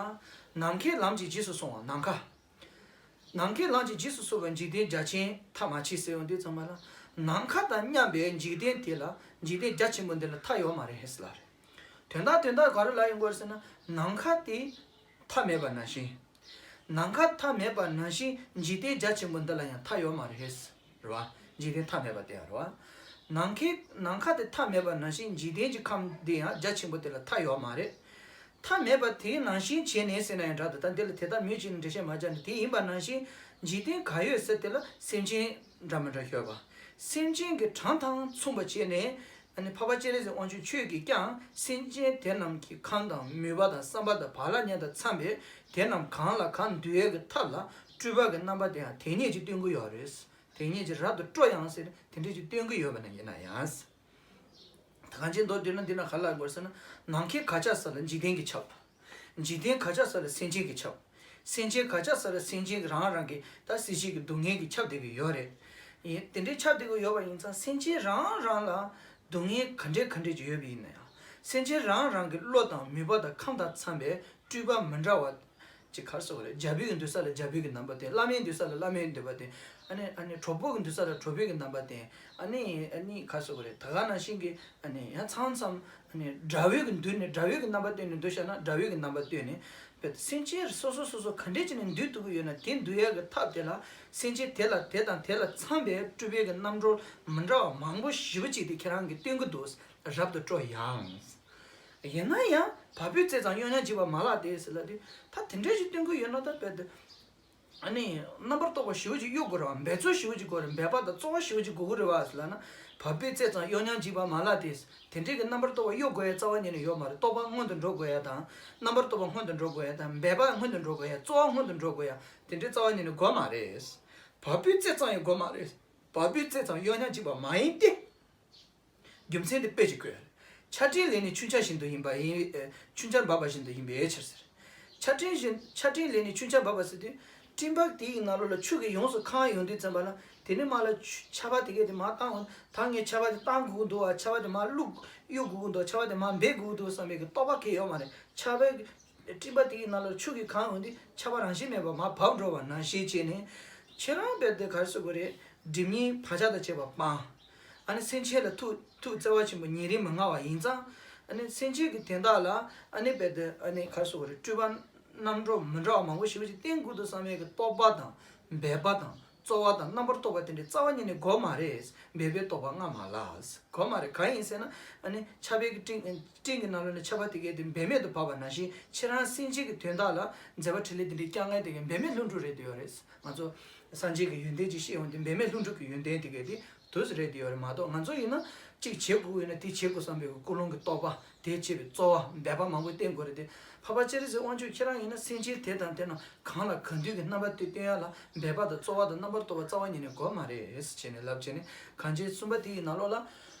ནམ་མཁའི་ལམ་གྱིས་འཇིགས་སུ་སོང་བ་ནམ་མཁའ། ནམ་མཁའི་ལམ་གྱིས་འཇིགས་སུ་སོང་བའི་འཇིག་རྟེན་རྒྱ་ཆེན་ཐ་མ་གཅིག་ཟེར་ཡོང་དུས་ཙམ་པ་ལ། ནམ་མཁའ་དང་མཉམ་པའི་འཇིག་རྟེན་དེ་ལ། འཇིག་རྟེན་རྒྱ་ཆེན་པོ་འདི་ལ་མཐའ་ཡོད་མ་རེད་ཟེར་ལབ་རེད། དོན་དག་དོན་དག་ག་རེ་ལབ་ཡོང་གི་རེད་ཟེར་ན། ནམ་མཁའ་དེ་མཐའ་མེད་པ་ནང་བཞིན། ནམ་མཁའ་མཐའ་མེད་པ་ནང་བཞིན་འཇིག་རྟེན་རྒྱ་ཆེན་པོ་འདི་ལ་ཡང་མཐའ་ཡོད་མ་རེད། རེད་བ། འཇིག་རྟེན་མཐའ་མེད་པ་དེ་ཡང་རེད་བ། ནམ་མཁའི་ནམ་མཁའ་དེ་མཐའ་མེད་པ་ནང་བཞིན་འཇིག་རྟེན་གྱི་ཁམས་འདི་ཡང་རྒྱ་ཆེན་པོ་དེ་ལ་མཐའ་ཡོད་མ་རེད། མཐའ་མེད་པ་དེའི་ནང་བཞིན་བྱས་ནས་ཟེར་ན་ཡང་འདྲ་འདུག་ད་འདི་ལ་དེ་ལྟར་མོད་ཀྱི་ནི་འགྲེལ་བཤད་མ་བརྒྱབ་ནས། དེ་ཡིན་པ་ནང་བཞིན་འཇིག་རྟེན་གང་ཡོད་ཟེར་དེ་ལ་སེམས་ཅན་འདྲ་མི་འདྲ་ཡོད་པ། སེམས་ཅན་གྱི་གྲངས་དང་མཚུངས་པ་བྱས་ནས། ཨ་ནི་འཕགས་པ་སྤྱན་རས་གཟིགས་དབང་ཕྱུག་མཆོད་ཀྱིས་ཀྱང་སེམས་ཅན་དེ་རྣམས་ཀྱི་ཁམས་དང་མོས་པ་དང་བསམ་པ་དང་བག་ལ་ཉལ་དང་འཚམས་པས་དེ་རྣམས་གང་ལ་གང་འདུལ་ཡས་ཀྱི་ཐབས་ལ་སྤྲུལ་པ་གི་རྣམ་པ་དེ་ཡང་དེ་ཉིད་ཀྱིས་སྟོན་གྱི་ཡོད་རེད། དེ་ཉིད་ཀྱིས་རབ་ཏུ་སྤྲོ་ཡང་ཟེར་དེ་འདྲས་ཀྱིས་སྟོན་གྱི་ཡོད་པ་ན་ཡིན་ན་ཡང་། ད་གང་ཅི་མདོར་བསྡུས་ན་འདི་ན་ག་ལ་དགོས་ཟེར་ན། ནམ་མཁའི་གར་ཆགས་ས་ལ་འཇིག་རྟེན་གྱིས་ཁྱབ། འཇིག་རྟེན་གར་ཆགས་ས་ལ་སེམས་ཅན་གྱིས་ཁྱབ། སེམས་ཅན་གར་ཆགས་ས་ལ་སེམས་ཅན་གྱི་རང་རང་གི་ད་སྲིད་ཞིའི་གི་སྡུག་བསྔལ་གྱིས་ཁྱབ་བསྡད་ཀྱི་ཡོད་རེད། ཡིན། དེ་འདྲའི་ཁྱབ་བསྡད་ཀྱི་ཡོད་པ་ཡིན་ཙང་སེམས་ཅན་རང་རང་ལ་སྡུག་བསྔལ་ག་འདྲས་ག་འདྲས་ཀྱི་ཡོད་པ་ཡིན་ན་ཡང་། སེམས་ཅན་རང་རང་གི་བློ་དང་མོས་པ་དང་ཁམས་དང་འཚམ་པའི་སྤྲུལ་པ་མི་འདྲ་བ་ཅིག་ག་རེ་ཟེར་དགོས་རེད། རྒྱལ་པོའི་གི་འདུལ་ས་ལ་རྒྱལ་པོའི་གི་རྣམ་པ་སྟོན། བླ་མའི་འདུལ་ས་ལ་བླ་མའི་འདུལ་བ་སྟོན། ཨ་ནི་ཨ་ནི་གྲོགས་པོ་གི་འདུལ་ས་ལ་གྲོགས་པོའི་གི་རྣམ་པ་སྟོན། ཨ་ནི་ཨ་ནི་ག་རེ་ཟེར་དགོས་རེད། ད་ག་ནང་བཞིན་གི་ཨ་ནི་ཡང་མཚམས་མཚམས་ཨ་ནི་དགྲ་བོའི་གི་འདུལ་ནས་དགྲ་བོའི་གི་རྣམ་པ་སྟོན་ནས་འདུལ་བཞག་ན་དགྲ་བོའི་གི་རྣམ་པ་སྟོན་ནས། བས་སེམས་ཅན་སོ་སོ་སོ་སོ་ག་འདྲས་བྱས་ནས་འདུལ་ཐུབ་ཀྱི་ཡོད་ན་དེ་འདུལ་ཡག་གི་ཐབས་དེ་ལ་སེམས་ཅན་དེ་ལ་དེ་དང་དེ་ལ་འཚམ་པའི་སྤྲུལ་པའི་གི་རྣམ་གྲོལ་མི་འདྲ་བ་མང་པོ་ཞེ་པོ་ཅིག་དེ་ཁྱེད་རང་གིས་སྟོན་གྱི་འདུག། རབ་ཏུ་སྤྲོ་ཡང་། ཡིན་ན་ཡང་བ་སྤུའི་རྩེ་ཙམ་གཡོ་སྙམ་འཇིགས་པ་མ་ལགས་ཏེ་ཟེར་ལབ་དུས། ད་དེ་འདྲ་ཞིག་སྟོན་གྱི་ཡོད་ན། ད་དཔེ་དེ་ཨ་ནི་རྣམ་པར་རྟོག་པ་ཞེ་པོ་ཅིག་གཡོ་དགོས་རེད་བ། འབད་རྩོལ་ཞེ་པོ་ཅིག་དགོས་རེད། འབད་པ་དང་རྩོལ་བ་ཞེ་པོ་ཅིག་དགོས་ཀྱི་རེད་བ་ཟེར་ལབ་ན། བ་སྤུའི་རྩེ་ཙམ་གཡོ་སྙམ་འཇིགས་པ་མ་ལགས་ཏེ། དེ་འདྲའི་གི་རྣམ་པར་རྟོག་པ་གཡོ་དགོས་ཡ་རྩ་བ་ཉིད་ནས་ཡོད་མ་རེད། རྟོག་པ་སྔོན་དུ་འགྲོ་དགོས་ཡ་དང་། རྣམ་པར་རྟོག་པ་སྔོན་དུ་འགྲོ་དགོས་ཡ་དང་། འབད་པ་སྔོན་དུ་འགྲོ་དགོས་ཡ། རྩོལ་བ་སྔོན་དུ་འགྲོ་དགོས་ཡ། དེ་འདྲའི་རྩ་བ་ཉིད་ནས་དགོས་མ་རེད། བ་སྤུའི་རྩེ་ཙམ་ཡང་དགོས་མ་རེད། བ་སྤུའི་རྩེ་ཙམ་གཡོ་སྙམ་འཇིགས་པ་མ་ཡིན་ཏེ། རྒྱུ་མཚན་དེ་དཔེ་ཅིག་བཀོད། ཆར་སྤྲིན་ལས་ནི་ཆུ་འཕྱར་བཞིན་དུ་ཡིན་པ་ཡིན། ཨེ། ཆུ་འཕྱར་འབབ་པ་བཞིན་དུ་ཡིན་པའི་ཕྱིར་ཟེར། ཆར་སྤྲིན་བཞིན། ཆར་སྤྲིན་ལས་ནི་ཆུ་འཕྱར་འབབ་པ་ཟེར་དུས། སྤྲིན་པ་དེ་ཡི་ནང་ལོགས་ལ་ཆུ་གིས་ཡོངས་སུ་གང་ཡོང་དུས་ཙམ་པ་ལ། དེ་ནས་མར་ལ་ཆུ། ཆར་པ་དེ་གས་དེ་མར་བཏང་འོང་། ད་ངས་ཆར་པ་དེ་བཏང་དགོས་ཀྱི་འདུག་བ། ཆར་པ་དེ་མར་བླུགས། གཡུག་དགོས་ཀྱི་འདུག་ཆར་པ་དེ་མར་འབེབས་དགོས་ཀྱི་འདུག་བསམ་པའི་གི་རྟོག་པ་གང་ཡང་ཡོད་མ་རེད། ཆར་པའི་སྤྲིན་པ་དེ་ཡི་ནང་ལ་ཆུ་གིས་གང་ཡོང་དུས། ཆར་པ་རང་བཞིན་མེད་པར་མར་བབས་འགྲོ་བ་ནང་བཞིན་བྱས་ནས། ཁྱེད་རང་དཔེ་དེ་ག་རེ་ཟེར་དགོས་རེད། སྒྲིབ་གཉིས་བག་ཆགས་དང་བཅས་པ་སྤངས། ཨ་ནི་སེམས་ཅན་ལ་ཐུགས། ཐུགས་བརྩེ་བ་ཆེན་པོ་ཉེ་རིང་མི་མངའ་བ་ཡིན་ཙང་། ཨ་ནི་སེམས་ཅན་གྱི་དོན་དག་ལ། ཨ་ནི་དཔེ་དེ། ཨ་ནི་ག་རེ་ཟེར་དགོས་རེད། སྤྲུལ་པ་རྣམ་གྲོལ་མི་འདྲ་བ་མང་པོ་ཞེ་པོ་ཅིག་བསྟན་དགོས་འདུག་བསམ་པའི་གི་རྟོག་པ་དང་། འབད་པ་དང་། རྩོལ་བ་དང་། རྣམ་པར་རྟོག་པ་དེ་འདྲའི་རྩ་བ་ཉིད་ནས་དགོས་མ་རེད། འབད་པའི་རྟོག་པ་སྔ་མ་ལགས། དགོས་མ་རེད། གང་ཡིན་ཟེར་ན། ཨ་ནི་ཆར་པའི་གི་སྤྲིན། སྤྲིན་གྱི་ནང་ལོགས་ནས་ཆར་པ་དེ་གས་དེ་འབད་མེད་དུ་བབས་པ་ནང་བཞིན། ཁྱེད་རང་སེམས་ཅན་གྱི་དོན་དག་ལ་མཛད་པ་འཕྲིན་ལས་དེ་འདྲའི་བསྐྱངས་མཁན་དེ་གས་འབད་མེད་ལྷུན་གྲུབ་རེད་དེ་ཡོད་རེད། ང་ཚོ་སངས་རྒྱས་ཀྱི་ཡོན་ཏན་ཅིག་བཤད་ཡོང་དུས། འབད་མེད་ལྷུན་གྲུབ་ཀྱི་ཡོན་ཏན་དེ་གས་དེ་དུས་སུ་རེད་དེ་ཡོད་རེད་མ་གཏོགས། ང་ཚོ་ཡིན་ན་གཅིག་བྱེད་དགོས་ཡོད་ན་དེ་བྱེད་དགོས་བསམ་པའི་ཀུན་སློང་གི་རྟོག་པ། དེ་བྱེད་པའི་རྩོལ་བ། འབད་པ་མང་པོ་བསྟེན་དགོས་རེད་དེ། འཕགས་པ་སྤྱན་རས་གཟིགས་དབང་ཕྱུག་ཁྱེད་རང་ཡིན་ན་སེམས་ཅན་དེ་དང་དེ་རྣམས་གང་ལ་གང་འདུལ་གྱི་རྣམ་པ་དེ་སྟོན་ཡ་ལ། འབད་པ་དང་རྩོལ་བ་དང་རྣམ་པར་རྟོག་པ་རྩ་བ་ཉིད་ནས་དགོས་མ་རེད་ཟེར་བྱས་ནས་ལབ་བྱས་ནས། གངས་ཅན་གསུམ་པ་དེ་ཡི་ནང་ལོགས་ལ།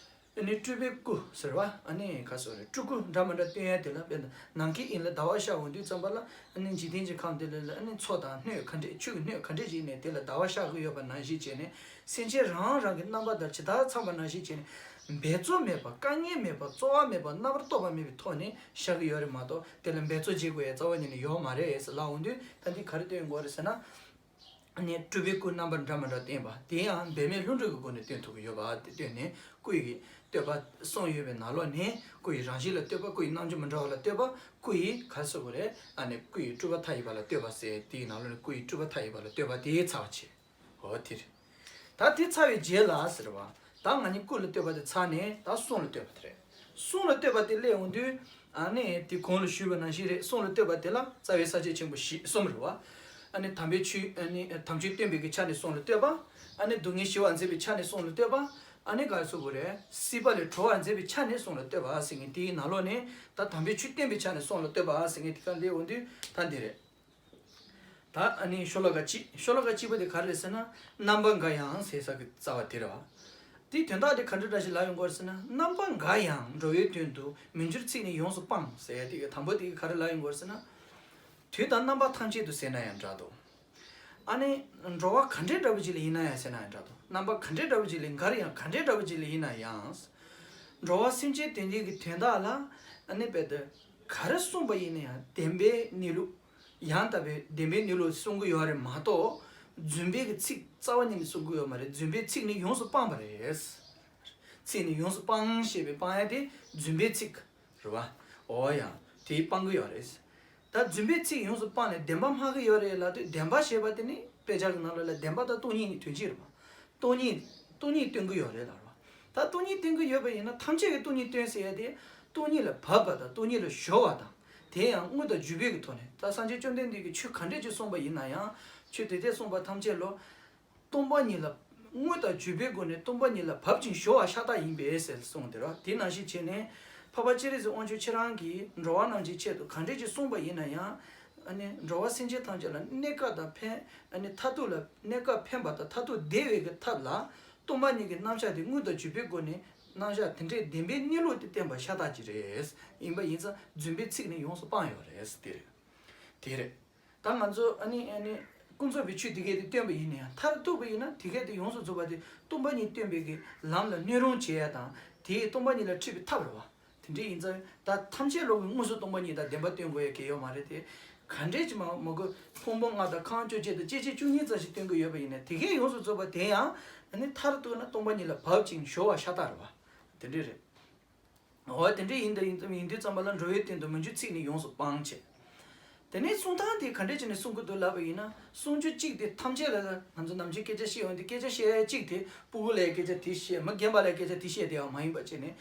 ཨ་ནི་སྤྲུལ་པའི་སྐུ་ཟེར་བ། ཨ་ནི་ག་རེ་ཟེར་དགོས་རེད། སྤྲུལ་སྐུ་འདྲ་མི་འདྲ་སྟོན་ཡ་དེ་ལ། དཔེར་ན་ནམ་མཁའི་དབྱིངས་ལ་ཟླ་བ་ཤར་འོང་དུས་ཙམ་པ་ལ། ཨ་ནི་འཇིག་རྟེན་གྱི་ཁམས་དེ་ལ་ལ། ཨ་ནི་མཚོ་དང་སྣོད་ག་འདྲས། ཆུ་གི་སྣོད་ག་འདྲས་ཅིག་ནས་དེ་ལ་ཟླ་བ་ཤར་གྱི་ཡོད་པ་ནང་བཞིན་བྱས་ནས། སེམས་ཅན་རང་རང་གི་རྣམ་པ་དང་ཇི་ལྟར་འཚམས་པ་ནང་བཞིན་བྱས་ནས། འབད་རྩོལ་མེད་པ། དཀའ་ངལ་མེད་པ། རྩོལ་བ་མེད་པ། རྣམ་པར་རྟོག་པ་མེད་པའི་ཐོག་ནས་ཤར་གྱི་ཡོད་རེད་མ་གཏོགས། དེ་ལ་འབད་རྩོལ་བྱེད་དགོས་ཡ་རྩ་བ་ཉིད་ནས་ཡོད་མ་རེད་ཟེར་ལབ་འོང་དུས། ད་འདི་ག་རེ་སྟོན་དགོས་རེད་ཟེར་ན། ཨ་ནི་སྤྲུལ་པའི་སྐུ་རྣམ་པ་འདྲ་མི་འདྲ་བསྟན་པ་དེ་ཡང་འབད་མེད་ལྷུན་གྲུབ་ཀྱི་སྒོ་ནས་སྟོན་ཐུབ་ཀྱི་ཡོད་པ་དེ་སྟོན་ནས། སྐུ་ཡི་བསྟོད་པ་གསུངས་ཡོད་པའི་ནང་ལོགས་ནས། སྐུ་ཡི་རང་བཞིན་ལ་བསྟོད་པ། སྐུ་ཡི་རྣམ་འགྱུར་མི་འདྲ་བ་ལ་བསྟོད་པ། སྐུ་ཡི་ག་རེ་ཟེར་དགོས་རེད། ཨ་ནི་སྐུ་ཡི་སྤྲུལ་པ་མཐའ་ཡས་པ་ལ་བསྟོད་པ་ཟེར། དེའི་ནང་ལོགས་ནས་སྐུ་ཡི་སྤྲུལ་པ་མཐའ་ཡས་པ་ལ་བསྟོད་པ་དེ་ཚར་བ་བྱས། འོ་དེ་རེད། ད་དེ་ཚར་བའི་རྗེས་ལ་ཟེར་བ། ད་ང་གཉིས་སྐུ་ལ་བསྟོད་པ་དེ་ཚར་ནས་ད་གསུང་ལ་བསྟོད་པ་དེ་རེད། གསུང་ལ་བསྟོད་པ་དེ་སླེབས་འོང་དུས། ཨ་ནི་དེ་གོང་ལ་ཞུས་པ་ནང་བཞིན་རེད། གསུང་ལ་བསྟོད་པ་དེ་ལ་རྩ་བའི་ས་བཅད་ཆེན་པོ་བཞི་གསུམ་རེད་བ། ཨ་ནི་དམ་པའི་ཆོས། ཨ་ནི་དམ་ཆོས་སྟོན་པའི་གི་ཆ་ནས་གསུང་ལ་བསྟོད་པ། ཨ་ནི་སྡུག་བསྔལ་ཞི་བར་མཛད་པའི་ཆ་ནས་གསུང་ལ་བསྟོད་པ། ཨ་ནི་ག་རེ་ཟེར་དགོས་རེད། སྲིད་པ་ལས་གྲོལ་བར་མཛད་པའི་ཆ་ནས་གསུང་ལ་བསྟོད་པ་ཟེར་མཁན་དེའི་ནང་ལོགས་ནས། ད་དམ་པའི་ཆོས་བསྟན་པའི་ཆ་ནས་གསུང་ལ་བསྟོད་པ་ཟེར་མཁན་དེ་ག་སླེབས་འོང་དུས་ད་འདི་རེད། ད་ཨ་ནི་ཤོ་ལོ་ཀ་གཅིག་ཤོ་ལོ་ཀ་གཅིག་པ་དེ་ག་རེ་རེད་ཟེར་ན། རྣམ་པ་འགའ་ཡང་ཟེར་ས་གི་རྩ་བ་དེ་རེད་བ། དེའི་དོན་དག་དེ་ག་འདྲ་འདྲ་ཞིག་ལབ་ཡོང་གི་ཡོད་རེད་ཟེར་ན། རྣམ་པ་འགའ་ཡང་འགྲོ་བའི་དོན་དུ་མི་འགྱུར་ཚིག་ནི་ཡོངས་སུ་སྤང་ཟེར་ཡ་དེ་གི་དང་པོ་དེ་གི་ག་རེ་ལབ་ཡོང་གི་ཡོད་རེད་ཟེར་ན། དུས་དང་རྣམ་པ་ཐམས་ཅད་དུ་ཟེར་ན་ཡང་འདྲ་འདུག་ཨ་ནི་འགྲོ་བ་ག་འདྲའི་འདྲ་བོ་ཅིག་ལ་ཡིན་ན་ཡང་ཟེར་ན་ཡང་འདྲ་འདུག་རྣམ་པ་ག་འདྲའི་འདྲ་བོ་ཅིག་ལ། འགར་ཡང་ག་འདྲའི་འདྲ་བོ་ཅིག་ལ་ཡིན་ན་ཡང་། འགྲོ་བ་སེམས་ཅན་དེ་འདྲའི་གི་དོན་དག་ལ། ཨ་ནི་དཔེ་དེ་ག་རེ་གསུངས་པ་ཡིན་ན་ཡང་བདེན་པའི་གནས་ལུགས། ཡང་དག་པའི་བདེན་པའི་གནས་ལུགས་གསུང་གི་ཡོད་རེད་མ་གཏོགས། རྫུན་པའི་གི་ཚིག་རྩ་བ་ཉིད་ནས་གསུང་གི་ཡོད་མ་རེད། རྫུན་པའི་ཚིག་ནི་ཡོངས་སུ་སྤངས་པ་རེད། ཚིག་ནི་ཡོངས་སུ་སྤངས་ཞེས་པའི་སྤངས་ཡ་དེ་རྫུན་པའི་ཚིག་རེད་བ། འོ་ཡ། དེ་སྤང་གི་ཡོད་རེད། ད་རྫུན་པའི་ཚིག་ཡོངས་སུ་སྤངས་ནས་བདེན་པ་སྨྲ་གི་ཡོད་རེད་ལབ་དུས། བདེན་པ་ཞེས་པ་དེ་ནི་དཔེ་ཆ་གི་ནང་ལོགས་ལ་བདེན་པ་དང་སྟོང་ཉིད་གཉིས་དོན་གཅིག་རེད་བ། སྟོང་ཉིད། སྟོང་ཉིད་སྟོན་གི་ཡོད་རེད་ལབ་རེད་བ། ད་སྟོང་ཉིད་སྟོན་གི་ཡོད་པ་ཡིན་ན། ཐམས་ཅད་ཀྱིས་སྟོང་ཉིད་སྟོན་ཟེར་ཡ་དེ། སྟོང་ཉིད་ལ་བབས་པ་དང་སྟོང་ཉིད་ལ་སྦྱོར་བ་དང་། དེ་ཡང་དངོས་དང་བརྒྱུད་པའི་གི་ཐོག་ནས། ད་སངས་རྒྱས་བཅོམ་ལྡན་འདས་ཀྱིས་ཆོས་ག་འདྲས་ཅིག་གསུངས་པ་ཡིན་ན་ཡང་། ཆོས་དེ་དེ་གསུངས་པ་ཐམས་ཅད་ལོ། སྟོང་པ་ཉིད་ལ། དངོས་དང་བརྒྱུད་པའི་སྒོ་ནས་སྟོང་པ་ཉིད་ལ་བབ་ཅིང་སྦྱོར་བ་ཤ་སྟག་ཡིན་པས་ཟེར་གསུངས་དེ་རེད་བ། དེ་ནང་བཞིན་བྱས་ནས། འཕགས་པ་སྤྱན་རས་གཟིགས་དབང་ཕྱུག་ཁྱེད་རང་གིས་འགྲོ་བ་རྣམས་ཀྱི་ཆེད་དུ་ག་འདྲས་ཅིག་གསུངས་པ་ཡིན་ན་ཡང་། ཨ་ནི་འགྲོ་བ་སེམས་ཅན་ཐམས་ཅད་ལ་གནས་སྐབས་དང་ཕན། ཨ་ནི་མཐར་ཐུག་ལ་གནས་སྐབས་ཕན་པ་དང་མཐར་ཐུག་བདེ་བའི་གི་ཐབས་ལ། སྟོང་པ་ཉིད་ཀྱི་རྣམ་གཞག་དེ་དངོས་དང་བརྒྱུད་པའི་སྒོ་ནས། རྣམ་གཞག་དེ་འདྲའི་བདེན་པའི་གནས་ལུགས་དེ་བསྟན་པ་ཤ་སྟག་ཅིག་རེད། ཡིན་པ་ཡིན་ཙང་རྫུན་པའི་ཚིག་ནི་ཡོངས་སུ་སྤངས་ཡོད་རེད། དེ་རེད། དེ་རེད། ད་ང་ཚོ་ཨ་ནི་ཨ་ནི་ཀུན་རྫོབ་པའི་ཆོས་དེ་གས་དེ་སྟོན་པ་ཡིན་ན་ཡང་། མཐར་ཐུག་པ་ཡིན་ན་དེ་གས་དེ་ཡོངས་སུ་རྫོགས་པ་དེ་སྟོང་པ་ཉིད་སྟོན་པའི་གི་ལམ་ལ་སྣོན་རུང་བྱེད་ཡ་དང་། དེས་སྟོང་པ་ཉིད་ལ་འཁྲིད་པའི་ཐབས་རེད་བ། དེ་འདྲ་ཡིན་ཙང་ད་ཐམས་ཅད་ལོག་གི་དངོས་སུ་སྟོང་པ་ཉིད་དང་བདེན་པ་སྟོན་དགོས་ཡ་གང་ཡང་ཡོད་མ་རེད་དེ། ག་འདྲས་ཅིག་མ་མ་གོ་ཕུང་པོ་ལྔ་དང་ཁམས་བཅོ་བརྒྱད་དང་སྐྱེ་མཆེད་བཅུ་གཉིས་ཙམ་ཞིག་སྟོན་གི་ཡོད་པ་ཡིན་ན། དེ་གས་ཡོངས་སུ་རྫོགས་པ་དེ་ཡང་ཨ་ནི་མཐར་ཐུག་ན་སྟོང་པ་ཉིད་ལ་བབ་ཅིང་སྦྱོར་བ་ཤ་སྟག་རེད་བ། དེ་འདྲ་རེད། འོ་དེ་འདྲ་ཡིན་ད་ཡིན་ཙམ་ཡིན་དུས་ཙམ་པ་ལ། འགྲོ་བའི་དོན་དུ་མི་འགྱུར་ཚིག་ནི་ཡོངས་སུ་སྤང་བྱས། དེ་ནས་གསུང་སྟངས་དེ་ག་འདྲས་བྱས་ནས་གསུང་གི་འདུག་ལབ་པ་ཡིན་ན། གསུང་རྒྱུ་གཅིག་དེ་ཐམས་ཅད་ལ། ང་ཚོ་ནམ་རྒྱུན་སྐད་ཆ་བཤད་ཡོང་དུས། སྐད་ཆ་བཤད་ཡ་གཅིག་དེ་སྤུ་གུ་ལ་སྐད་ཆ་དེ་བཤད། མི་རྒན་པ་ལ་སྐད་ཆ་དེ་བཤད་དེ་ཡང་མ་ཡིན་པ་བྱས་ནས།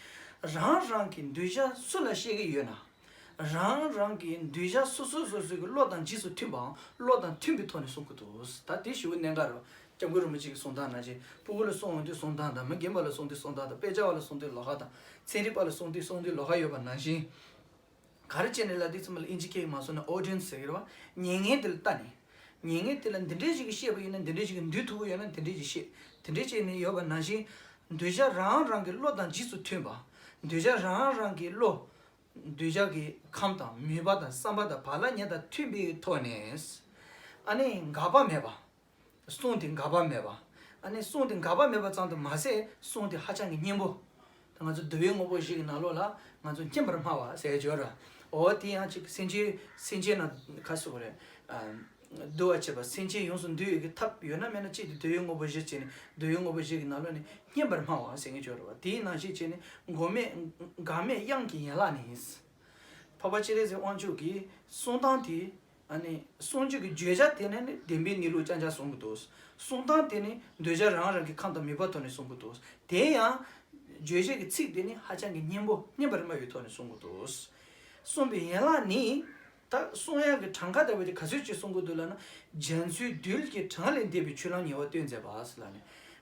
རང་རང་གི་འདོད་ཆགས་སུ་ལ་བཤད་ཀྱི་ཡོད་ན། རང་རང་གི་འདོད་ཆགས་སོ་སོ་སོ་སོ་གི་བློ་དང་རྗེས་སུ་མཐུན་པའམ་བློ་དང་མཐུན་པའི་ཐོག་ནས་གསུང་གི་འདུག་ད་དེ་ཞུ་གི་གནད་འགག་རེད། སྐྱབས་མགོན་རིན་པོ་ཆེ་གི་གསུང་སྟངས་ནང་བཞིན། སྤུ་གུ་ལ་གསུང་འོང་དུས་གསུང་སྟངས་དང་། མི་རྒན་པ་ལ་གསུང་དུས་གསུང་སྟངས་དང་། དཔེ་ཆ་བ་ལ་གསུང་དུས་ལོགས་ཀ་དང་། ཚན་རིག་པ་ལ་གསུང་དུས་གསུང་དུས་ལོགས་ཀ་ཡོད་པ་ནང་བཞིན། ག་རེ་བྱས་ནས་ལབ་དུས་ཙམ་པ་ལ་ཨིན་ཇི་སྐད་ཡིག་མ་སོང་ན་audience ཟེར་གི་རེད་བ། ཉན་མཁན་དེ་ལ་ལྟ་ནས། ཉན་མཁན་དེ་ལ་འདི་འདྲས་ཞིག་གིས་བཤད་པ་ཡིན་ན་འདི་འདྲས་ཞིག་གིས་འདུལ་ཐུབ་ཀྱི་ཡོད་ན་འདི་འདྲས་ཞིག་བཤད། དེ་འདྲས་བྱས་ནས་ཡོད་པ་ནང་བཞིན། འདོད་ཆགས་རང་རང་གི་བློ་དང་རྗེས་སུ་མཐུན་པ། འདོད་ཆགས་རང་རང་གི་བློ། འདོད་ཆགས་ཀྱི་ཁམས་དང་མོས་པ་དང་བསམ་པ་དང་བག་ལ་ཉལ་དང་མཐུན་པའི་ཐོག་ནས། ཨ་ནི་འགག་པ་མེད་པ། གསུང་དེ་འགག་པ་མེད་པ། ཨ་ནི་གསུང་དེ་འགག་པ་མེད་པ་ཙམ་དུ་མ་ཟད། གསུང་དེ་ཧ་ཅང་གི་སྙན་པོ། ད་ང་ཚོ་འདུལ་བའི་དངོས་པོ་བཞི་གི་ནང་ལོགས་ལ་ང་ཚོ་སྙན་པར་སྨྲ་བ་ཟེར་ཡ་ཅིག་ཡོད་རེད། འོ་དེ་ཡང་ཅིག་སེམས་ཅན། སེམས་ཅན་ན་ཁ་གསོ་རེད། ཨ། འདུལ་བ་བྱེད་པ། སེམས་ཅན་ཡོངས་སུ་འདུལ་བའི་གི་ཐབས་ཡོད་ན་མེད་ན་གཅིག་དེ་འདུལ་བའི་དངོས་པོ་བཞི་བྱས་ནས། འདུལ་བའི་དངོས་པོ་བཞི་གི་ནང་ལོགས་ནས་སྙན་པར་སྨྲ་བ་ཟེར་མཁན་ཅིག་ཡོད་རེད་བ། དེའི་ནང་བཞིན་བྱས་ནས་འགོག་མེད་འགག་མེད་དབྱངས་ཀྱི་ཡན་ལག་ནི། འཕགས་པ་སྤྱན་རས་གཟིགས་དབང་ཕྱུག་གི་གསུང་སྟངས་དེ། ཨ་ནི་གསུང་ཆོས་ཀྱི་བརྗོད་བྱ་དེ་ནི་ནི་བདེན་པའི་གནས་ལུགས་རྐྱང་རྐྱང་གསུང་གི་འདུག་གསུང་སྟངས་དེ་ནི་འདོད་ཆགས་རང་རང་གི་ཁམས་དང་མོས་པ་ཐོག་ནས་གསུང་གི་འདུག་དེ་ཡང་། བརྗོད་བྱེད་ཀྱི་ཚིག་དེ་ནི་ཧ་ཅང་གི་སྙན་པོ་སྙན་པར་སྨྲ་བའི་ཐོག་ནས་གསུང་གི་འདུག་གསུངས་པའི་ཡན་ལག་ནི། ད་གསུང་ཡག་གི་གྲངས་ཀ་ལྟ་བུ་དེ་ག་ཚོད་ཅིག་གསུང་གི་འདུག་ལབ་ན། རྒྱ་མཚོའི་རྡུལ་གྱི་གྲངས་ལས་འདས་པའི་ཆོས་ལམ་ཉེ་བར་སྟོན་མཛད་པ་ཟེར་ལབ་ནས།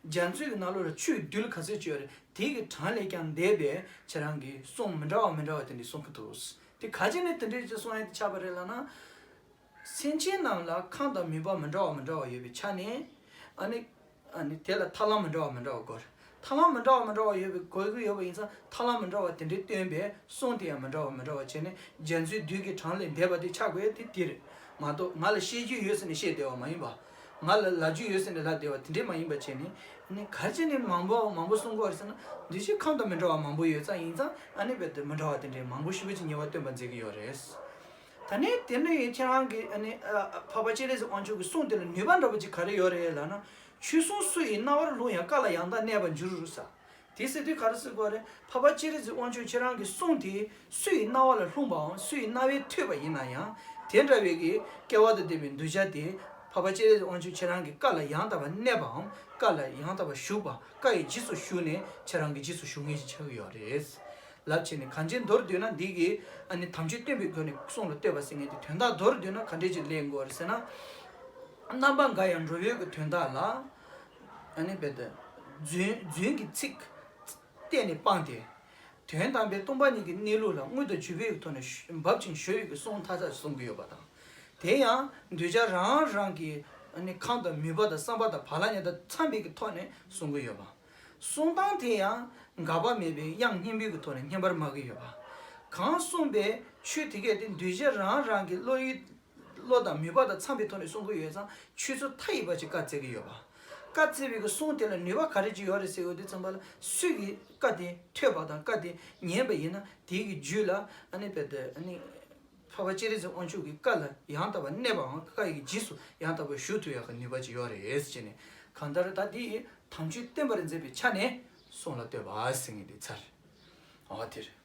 རྒྱ་མཚོའི་གི་ནང་ལོགས་ལ་ཆུའི་རྡུལ་ག་ཚོད་ཅིག་ཡོད་རེད། དེའི་གི་གྲངས་ལས་ཀྱང་འདས་པའི་ཁྱེད་རང་གི་གསུང་མི་འདྲ་བ་མི་འདྲ་བ་དེ་འདྲ་གསུང་གི་འདུག་དེ་ག་ཅི་ནས་དེ་འདྲའི་ཅིག་གསུང་ཡག་དེ་ཆགས་པ་རེད་ལབ་ན། སེམས་ཅན་རྣམས་ལ་ཁམས་དང་མོས་པ་མི་འདྲ་བ་མི་འདྲ་བ་ཡོད་པའི་ཆ་ནས། ཨ་ནི། ཨ་ནི་དེ་ལ་ཐབས་ལམ་མི་འདྲ་བ་མི་འདྲ་བ་དགོས་རེད། ཐབས་ལམ་མི་འདྲ་བ་མི་འདྲ་བ་ཡོད་པའི་དགོས་ཀྱི་ཡོད་པ་ཡིན་ཙང་། ཐབས་ལམ་མི་འདྲ་བ་དེ་འདྲའི་སྟོན་པའི་གསུང་དེ་ཡང་མི་འདྲ་བ་མི་འདྲ་བ་བྱས་ནས། རྒྱ་མཚོའི་རྡུལ་གྱི་གྲངས་ལས་འདས་པ་དེ་ཆགས་དགོས་དེ་དེ་རེད་མ་གཏོགས། ང་ལ་བཤད་རྒྱུ་ཡོད་ཟེར་ནས་བཤད་བསྡད་པ་མ་ཡིན་པ། ང་ལ་ལབ་རྒྱུ་ཡོད་ཟེར་ནས་ལབ་བསྡད་པ་དེ་འདྲས་མ་ཡིན་པ་བྱས་ནས། ཨ་ནི་ག་རེ་བྱས་ནས་མང་པོ་མང་པོ་གསུང་དགོས་རེད་ཟེར་ན། འདུས་བྱས་ཁམས་དང་མི་འདྲ་བ་མང་པོ་ཡོད་ཙང་། ཡིན་ཙང་ཨ་ནི་རྦད་དེ་མི་འདྲ་བ་དེ་འདྲའི་མང་པོ་ཞེ་པོ་ཅིག་ཉེ་བར་སྟོན་པ་མཛད་ཀྱི་ཡོད་རེད། ད་ནི་དེ་ནི་ཁྱེད་རང་གི་ཨ་ནི་ཨ་འཕགས་པ་སྤྱན་རས་གཟིགས་དབང་ཕྱུག་གི་གསུང་དེ་ལ་ནུས་པ་འདྲ་པོ་ཅིག་ག་རེ་ཡོད་རེད་ལབ་ན། ཆོས་གསུང་སུ་ཡི་རྣ་བར་ལྷུང་ཡང་། བཀའ་ལ་ཡང་དག་གནས་པར་འགྱུར་ཟེར། དེ་ཟེར་དུས་ག་རེ་ཟེར་དགོས་རེད། འཕགས་པ་སྤྱན་རས་གཟིགས་དབང་ཕྱུག་ཁྱེད་རང་གི་གསུང་དེ་སུ་ཡི་རྣ་བ་ལ་ལྷུང་པའམ་སུ་ཡི་རྣ་བས་ཐོས་པ་ཡིན་ན་ཡང་། དེ་འདྲ་བའི་གི་སྐལ་བ་དང་ལྡན་པའི་གདུལ་བྱ་དེ་འཕགས་པ་སྤྱན་རས་གཟིགས་དབང་ཕྱུག་ཁྱེད་རང་གི་བཀའ་ལ་ཡང་དག་པར་གནས་པའམ། བཀའ་ལ་ཡང་དག་པར་ཞུགས་པ། བཀའ་ཡི་རྗེས་སུ་ཞུགས་ནས་ཁྱེད་རང་གི་རྗེས་སུ་ཞུགས་མཁན་ཞིག་ཆགས་ཀྱི་ཡོད་རེད། ལབ་བྱས་ནས་གང་ཅི་མདོར་བསྡུས་ན། འདི་གི་ཨ་ནི་དམ་ཆོས་སྟོན་པའི་སྒོ་ནས་གསུང་ལ་བསྟོད་པ་ཟེར་མཁན་དེ་དོན་དག་མདོར་བསྡུས་ན་ག་འདྲས་ཅིག་ལེན་དགོས་རེད་ཟེར་ན། རྣམ་པ་འགའ་ཡང་འགྲོ་བའི་གི་དོན་དག་ལ། ཨ་ནི་རྦད་དེ་རྫུན་རྫུན་གྱི་ཚིག་གཏན་ནས་སྤངས་ཏེ། དོན་དམ་པའི་སྟོང་པ་ཉིད་ཀྱི་གནས་ལུགས་ལ་དངོས་དང་བརྒྱུད་པའི་ཐོག་ནས་ཞུ་འབབ་ཅིང་ཞུ་བའི་གི་གསུང་མཐའ་དག་གསུང་གི་ཡོད་པ་དང་། དེ་ཡང་འདོད་ཆགས་རང་རང་གི་ཨ་ནི་ཁམས་དང་མོས་པ་དང་བསམ་པ་དང་བག་ལ་ཉལ་དང་འཚམ་པའི་གི་ཐོག་ནས་གསུང་གི་ཡོད་པ། གསུང་སྟངས་དེ་ཡང་འགག་པ་མེད་པའི་དབྱངས་སྙན་པོའི་གི་ཐོག་ནས་སྙན་པར་སྨྲ་གི་ཡོད་པ། གང་གསུངས་པའི་ཆོས་དེ་གས་དེ་འདོད་ཆགས་རང་རང་གི་བློ་ཡུལ། བློ་དང་མོས་པ་དང་འཚམ་པའི་ཐོག་ནས་གསུང་གི་ཡོད་ཙང་། ཆོས་ཚུལ་མཐའ་ཡས་པ་ཅིག་བཀའ་སྩལ་གྱི་ཡོད་པ། བཀའ་སྩལ་བའི་གི་གསུང་དེ་ལ་ནུས་པ་ག་རེ་ཅིག་ཡོད་རེད་ཟེར་ཡོང་དུས་ཙམ་པ་ལ། སུས་གི་བཀའ་དེ་ཐོས་པ་དང་བཀའ་དེ་ཉན་པ་ཡིན་ན། དེའི་གི་རྒྱུད་ལ་ཨ་ནི་རྦད་དེ་ཨ་ནི་འཕགས་པ་སྤྱན་རས་གཟིགས་དབང་ཕྱུག་གི་བཀའ་ལ་ཡང་དག་པར་གནས་པའམ། བཀའ་ཡི་རྗེས་སུ་ཡང་དག་པར་ཞུགས་ཐུབ་ཡག་གི་ནུས་པ་ཅིག་ཡོད་རེད་ཟེར་ནས། གང་ལྟར་ད་དེ་ཡི་དམ་ཆོས་བསྟན་པར་མཛད་པའི་ཆ་ནས་གསུང་ལ་བསྟོད་པ་ཟེར་མཁན་དེ་ཚར། འོ་དེ་རེད།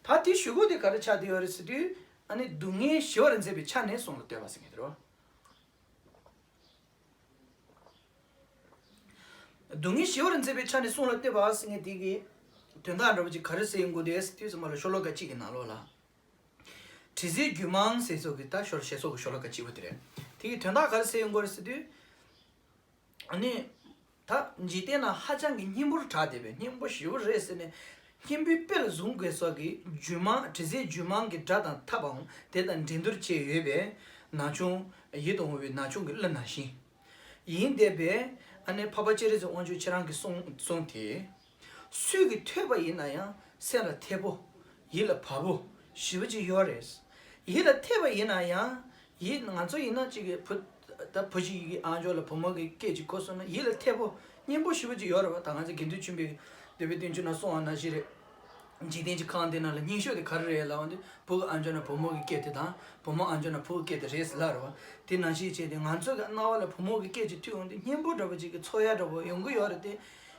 ད་དེ་གཞུག་གུ་དེ་ག་རེ་ཆགས་བསྡད་ཡོད་རེད་ཟེར་དུས། ཨ་ནི་སྡུག་བསྔལ་ཞི་བར་མཛད་པའི་ཆ་ནས་གསུང་ལ་བསྟོད་པ་ཟེར་མཁན་དེ་རེད་བ། སྡུག་བསྔལ་ཞི་བར་མཛད་པའི་ཆ་ནས་གསུང་ལ་བསྟོད་པ་ཟེར་མཁན་དེ་གི་དོན་དག་འདྲ་པོ་ཅིག་ག་རེ་ཟེར་ཡོང་གི་འདུག་ཟེར་དུས་ཙམ་པ་ལ། ཤོ་ལོ་ཀ་གཅིག་གི་ནང་ལོགས་ལ། དྲི་ཟའི་རྒྱུད་མང་ཟེར་སོགས་ཀྱི། ད་ཤོ་ལོ་ཞེས་སོགས་ཀྱི་ཤོ་ལོ་ཀ་གཅིག་པོ་དེ་རེད། དེ་གི་དོན་དག་ག་རེ་ཟེར་ཡོང་གི་རེད་ཟེར་དུས། ཨ་ནི། ད་འཇིག་རྟེན་ན་ཧ་ཅང་གི་སྙན་པོར་གྲགས་བསྡད་པའི། སྙན་པོ་ཞེ་པོ་རེད་ཟེར་ནས། སྙན་པོའི་དཔེ་ལ་བཟུང་དགོས་སོགས་ཀྱི་རྒྱུད་མང་། དྲི་ཟའི་རྒྱུད་མང་གི་སྒྲ་དང་འཐབ་པའམ། དེ་དང་འགྲན་བསྡུར་བྱས་ཡོད་པའི་ནག་ཆུང་། ཡིད་དུ་འོང་བའི་ནག་ཆུང་གི་གླུ་ནང་བཞིན། ཡིན་བསྡད་པའི་ཨ་ནི་འཕགས་པ་སྤྱན་རས་གཟིགས་དབང་ཕྱུག་ཁྱེད་རང་གི་གསུང་གསུང་དེ། སུས་ཀྱིས་ཐོས་པ་ཡིན་ན་ཡང་སེམས་ལ་འཐད་པོ། ཡིད་ལ་བབ་པོ་ཞེ་པོ་ཅིག་ཡོད་རེད། ཡིད་ལ་འཐད་པ་ཡིན་ན་ཡང་། ཡིད། ང་ཚོ་ཡིན་ན་གཅིག་གི་བུ། ད་བུ་ཞིག་གི་ཨ་མཆོག་ལ་བུ་མོ་གི་སྐད་ཅིག་གོ་སོང་ན་ཡིད་ལ་འཐད་པོ་སྙན་པོ་ཞེ་པོ་ཅིག་ཡོད་རེད་བ། ད་ང་ཚོ་དགེ་འདུན་ཆོས་འཕེལ་གྱི་འདོད་པའི་བསྟན་བཅོས་ནང་གསུངས་པ་ནང་བཞིན་རེད། འཇིག་རྟེན་གྱི་ཁམས་འདི་ནང་ལ་སྙན་ཤོས་དེ་ག་རེ་རེད་ལབ་ཡོང་དུས། བུ་གི་ཨ་མཆོག་ན་བུ་མོ་གི་སྐད་དེ་དང་། བུ་མོ་ཨ་མཆོག་ན་བུ་གི་སྐད་དེ་རེད་ཟེར་ལབ་རེད་བ། དེ་ནང་བཞིན་བྱས་ཏེ་ང་ཚོ་གི་རྣ་བ་ལ་བུ་མོ་གི་སྐད་ཅིག་ཐོས་ཡོང་དུས། སྙན་པོ་འདྲ་པོ་ཅིག་གི་ཚོར་ཡ་འདྲ་པོ་ཡོང་གི་ཡོད་རེད་དེ།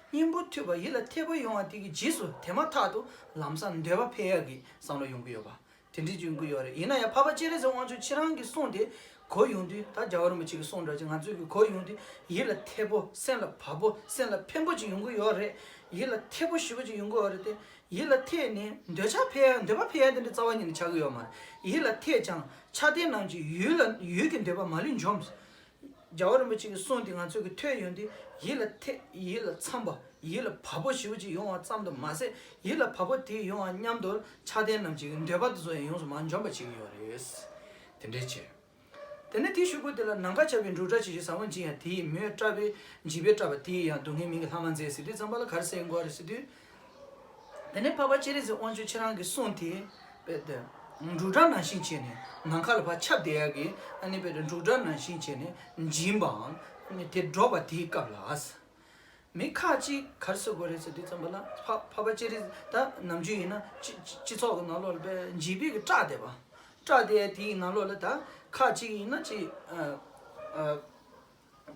སྙན་པོ་ཐོས་པ་ཡིད་ལ་འཐད་པོ་ཡོང་བ་དེ་གི་རྗེས་སུ་དེ་མ་ཐག་ཏུ་ལམ་སང་འདོད་པ་འཕེལ་ཡ་གི་བསམ་བློ་ཡོང་གི་ཡོད་པ། དེ་འདྲ་ཅིག་ཡོང་གི་ཡོད་རེད། ཡིན་ན་ཡང་འཕགས་པ་སྤྱན་རས་གཟིགས་དབང་ཕྱུག་ཁྱེད་རང་གི་གསུང་དེ་ གོ་ཡོང་དུས། ད་རྒྱལ་བ་རིན་པོ་ཆེ་གིས་གསུངས་འདྲ་ཅིག་ང་ཚོས་ཀྱི་གོ་ཡོང་དུས། ཡིད་ལ་འཐད་པོ། སེམས་ལ་བབ་པོ། སེམས་ལ་ཕན་པོ་ཅིག་ཡོང་གི་ཡོད་རེད། ཡིད་ལ་འཐད་པོ་ཞེ་པོ་ཅིག་ཡོང་གི་ཡོད་རེད་དེ། ཡིད་ལ་འཐད་ནས་འདོད་ཆགས་འཕེལ་ཡ། འདོད་པ་འཕེལ་ཡ་དེ་འདྲ་རྩ་བ་ཉིད་ནས་ཆགས་ཀྱི་ཡོད་མ་རེད། ཡིད་ལ་འཐད་ཀྱང་ཆགས་ལྡན་རྣམས་ཀྱི་ཡུལ་ལ། ཡུལ་གྱི་འདོད་པ་མ་ལུས་འཇོམས། རྒྱལ་བ་རིན་པོ་ཆེ་གི་གསུང་དེ་ང་ཚོས་ཀྱི་ཐོས་ཡོང་དུས། ཡིད་ལ་འཐད། ཡིད་ལ་འཚམ་པ། ཡིད་ལ་བབ་པོ་ཞེ་པོ་ཅིག་ཡོང་བ་ཙམ་དུ་མ་ཟད། ཡིད་ལ་བབ་པོ་དེ་ཡོང་བ་མཉམ་དུ་ཆགས་ལྡན་རྣམས་ཀྱི་འདོད་པ་དེ་ཚོ་ཡང་ཡོངས་སུ་མར་འཇོམས་པ་བྱེད་ཀྱི་ཡོད་རེད། དེ་འདྲའི་ཆེ། དེ་ནས་དེའི་གཞུག་གུ་དེ་ལ། ནམ་མཁའ་ཁྱབ་པའི་འབྲུག་སྒྲ་ཇི་བཞིན་ཟབ་མོ་འབྱིན་ཡང་། དེ་ཡི་མོས་སྐྲག་པའི་འཇིགས་པས་སྐྲག་པ། དེ་ཡི་ཡང་སྡུག་བསྔལ་མིང་གི་ལྷག་མ་མཛད། ཟེར་དུས་ཙམ་པ་ལ་ག་རེ་ཟེར་ཡོང་གི་ཡོད་རེད་ཟེར་དུས། དེ་ནས་འཕགས་པ་སྤྱན་རས་གཟིགས་དབང་ཕྱུག་ཁྱེད་རང་གི་གསུང་དེ་དཔེ་དེ་འབྲུག་སྒྲ་ནང་བཞིན་བྱས་ནས་ནམ་མཁའ་ལ་ཕར་ཁྱབ་བསྡད་ཡག་གི། ཨ་ནི་དཔེ་དེ་འབྲུག་སྒྲ་ནང་བཞིན་བྱས་ནས་འབྱིན་པའམ། ཨ་ནི་དེ་སྒྲོག་པ་དེའི་སྐབས་ལ། མི་ཁ་ཅིག་ག་རེ་ཟེར་དགོས་རེད་ཟེར་དུས་ཙམ་པ་ལ། འཕགས་འཕགས་པ་སྤྱན་རས་གཟིགས་ད་ནམ་རྒྱུན་ཡིན་ན་སྤྱི་སྤྱི་སྤྱི་ཚོགས་ཀྱི་ནང་ལོགས་ལ་དཔེ་འཇིགས་པའི་གི་སྐྲག་བསྡད་པ། སྐྲག་བསྡད་དེའི་ནང་ལོགས་ལ་ད་ཁ་ཅིག་ཡིན་ན་ཅིག་ཨ་ཨ་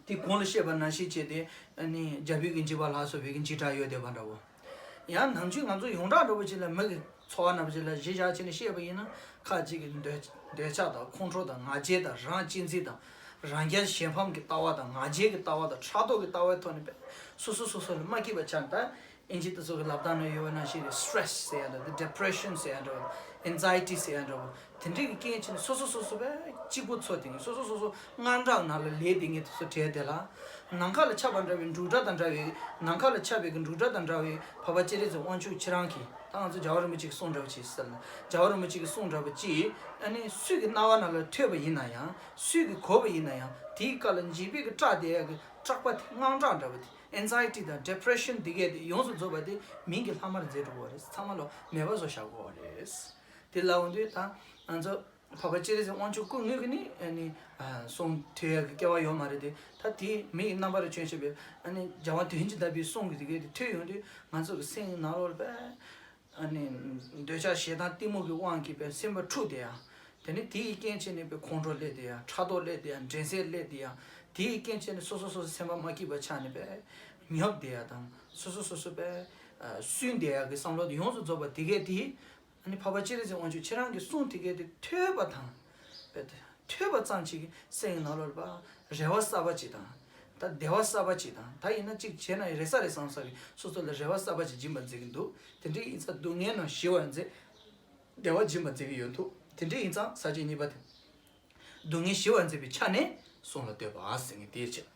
དེ་གོང་ལ་བཤད་པ་ནང་བཞིན་བྱས་ཏེ། ཨ་ནི་རྒྱལ་པོའི་གི་འཇིགས་པ་ལ་སོགས་པའི་གི་འཇིགས་སྐྲག་ཡོད་བསྡད་པ་འདྲ་བོ། ཡང་ནམ་རྒྱུན་ང་ཚོ་ཡོངས་གྲགས་འདྲ་བོ་ཅིག་ལ། མི་གི་འཚོ་བ་འདྲ་བོ་ཅིག་ལ་གཞི་བཞག་བྱས་ནས་བཤད་པ་ཡིན་ན། ཁ་ཅིག་གི་འདོད་འདོད་ཆགས་དང་ཁོང་ཁྲོ་དང་ང་རྒྱལ་དང་རང་གཅེས་འཛིན་དང་། རང་རྒྱལ་གཞན་ཕམ་གྱི་ལྟ་བ་དང་། ང་རྒྱལ་གྱི་ལྟ་བ་དང་། ཕྲག་དོག་གི་ལྟ་བའི་ཐོག་ནས་དཔེ་སོ་སོ་སོ་སོ་ལ་མ་སྐྱིད་པ་ཆགས་ནས། ད་ཨིན་ཇི་དེ་ཚོ་གི་ལབ་སྟངས་ནང་ཡོད་པ་ནང་བཞིན་རེད། སི་ཊེ་རེ་སི་ཟེར་ཡ་འདྲ་བོ། ཌི་པི་རེ་ཤན་ཟེར་ཡ་འདྲ་བོ། ཨེང་ཛའི་ཊི་ཟེར་ཡ་འདྲ་བོ། དེ་འདྲའི་གི་རྐྱེན་བྱས་ནས་སོ་སོ་སོ་སོ་དཔེ་གཅིག་པུ་འཚོ་བསྡད་མཁན། སོ་སོ་སོ་སོ་དངངས་སྐྲག་ནང་ལ་ལུས་བསྡད་མཁན་དེ་ཚོ་གྲས་དེ་ལ། ནམ་མཁའ་ལ་ཁྱབ་པ་འདྲ་བའི་འབྲུག་སྒྲ་དང་འདྲ་བའི། ནམ་མཁའ་ལ་ཁྱབ་པའི་གི་འབྲུག་སྒྲ་དང་འདྲ་བའི་འཕགས་པ་སྤྱན་རས་གཟིགས་དབང་ཕྱུག་ཁྱེད་རང་གིས། ད་ང་ཚོ་རྒྱལ་བ་རིན་པོ་ཆེ་གི་གསུང་འདྲ་བ་ཅིག་ཟེར་ན། རྒྱལ་བ་རིན་པོ་ཆེ་གི་གསུང་འདྲ་བ་ཅིག་ཨ་ནི་སུ་གི་རྣ་བ་ནང་ལ་ཐོས་པ་ཡིན་ན་ཡང་། སུ་གི་གོ་བ་ཡིན་ན་ཡང་། དེའི་སྐབས་ལ་འཇིགས་པའི་གི་སྐྲག་བསྡད་ཡ་གི་སྐྲག་པ་དེ། དངངས་སྐྲག་འདྲ་བ་དེ། ཨེང་ཛའི་ཊི་དང་ཌི་པི་རེ་ཤན་དེ་གས་དེ་ཡོངས་སུ་རྫོགས་པ་དེ་མིང་གི་ལྷག་མར་མཛད་འགྲོ་གི་རེད། ཚང་མ་ལོ་མེད་པ་བཟོ་བཞག་གི་རེད། དེ་ལ་འོང་དུས་ད་ང་ཚོ་འཕགས་པ་སྤྱན་རས་གཟིགས་དབང་ཕྱུག་སྐུ་དངོས་ཀྱིས་ནི་ཨ་ནི་ཨ་གསུང་ཐོས་ཡག་གི་སྐལ་བ་ཡོད་མ་རེད་དེ། ད་དེ་མི་ཡི་རྣམ་པར་བྱོན་བྱས་པའི་ཨ་ནི་རྒྱལ་དབང་དོན་གྱི་བདག་པོའི་གསུང་གི་དེ་གས་དེ་ཐོས་ཡོང་དུས། ང་ཚོ་གི་སེམས་ནང་ལོགས་ལ་དཔེ་ཨ་ནི་འདོད་ཆགས་ཞེ་སྡང་གཏི་མུག་གི་དབང་གིས་དཔེ་སེམས་པ་འཁྲུགས་བསྡད་ཡ། དེ་ནས་དེ་ཡི་རྐྱེན་བྱས་ནས་དཔེ་ཁོང་ཁྲོ་སླེབས་བསྡད་ཡ། ཕྲག་དོག་སླེབས་བསྡད་ཡ། འགྲན་སེམས་སླེབས་བསྡད་ཡ། དེ་ཡི་རྐྱེན་བྱས་ནས་སོ་སོ་སོ་སོ་སེམས་པ་མ་སྐྱིད་པ་ཆགས་ནས་དཔེ་ཉོབ་བསྡད་ཡ་དང་། སོ་སོ་སོ་སོ་དཔེ་ཨ་སུན་བསྡད་ཡ་གི་བསམ་བློ་དེ་ཡོངས་སུ་རྫོགས་པ་དེ་གས་དེ། ཨ་ནི་འཕགས་པ་སྤྱན་རས་གཟིགས་དབང་ཕྱུག་ཁྱེད་རང་གི་གསུང་དེ་གས་དེ་ཐོས་པ་དང་། དཔེ་ཐོས་པ་ཙམ་ཅིག་གིས་སེམས་ཀྱི་ནང་ལོགས་ལ་རེ་བ་གསར་པ་ཅིག་དང་། ད་བདེ་བ་གསར་པ་ཅིག་དང་། ད་ཡིན་ན་ཅིག་བྱས་ན་རེད་ས་རེད་བསམ་ས་གི་སོ་སོ་ལ་རེ་བ་གསར་པ་ཅིག་སྦྱིན་པར་མཛད་ཀྱི་འདུག་དེ་འདྲའི་ཡིན་ཙང་སྡུག་བསྔལ་རྣམས་ཞི་བར་མཛད། བདེ་བ་སྦྱིན་པར་མཛད་ཀྱི་ཡོད་འདུག་དེ་འདྲའི་ཡིན་ཙང་ས་བཅད་གཉིས་པ་དེ། སྡུག་བསྔལ་ཞི་བར་མཛད་པའི་ཆ་ནས་གསུང་ལ་བསྟོད་པ་ཟེར་མཁན་དེའི་ཕྱིར།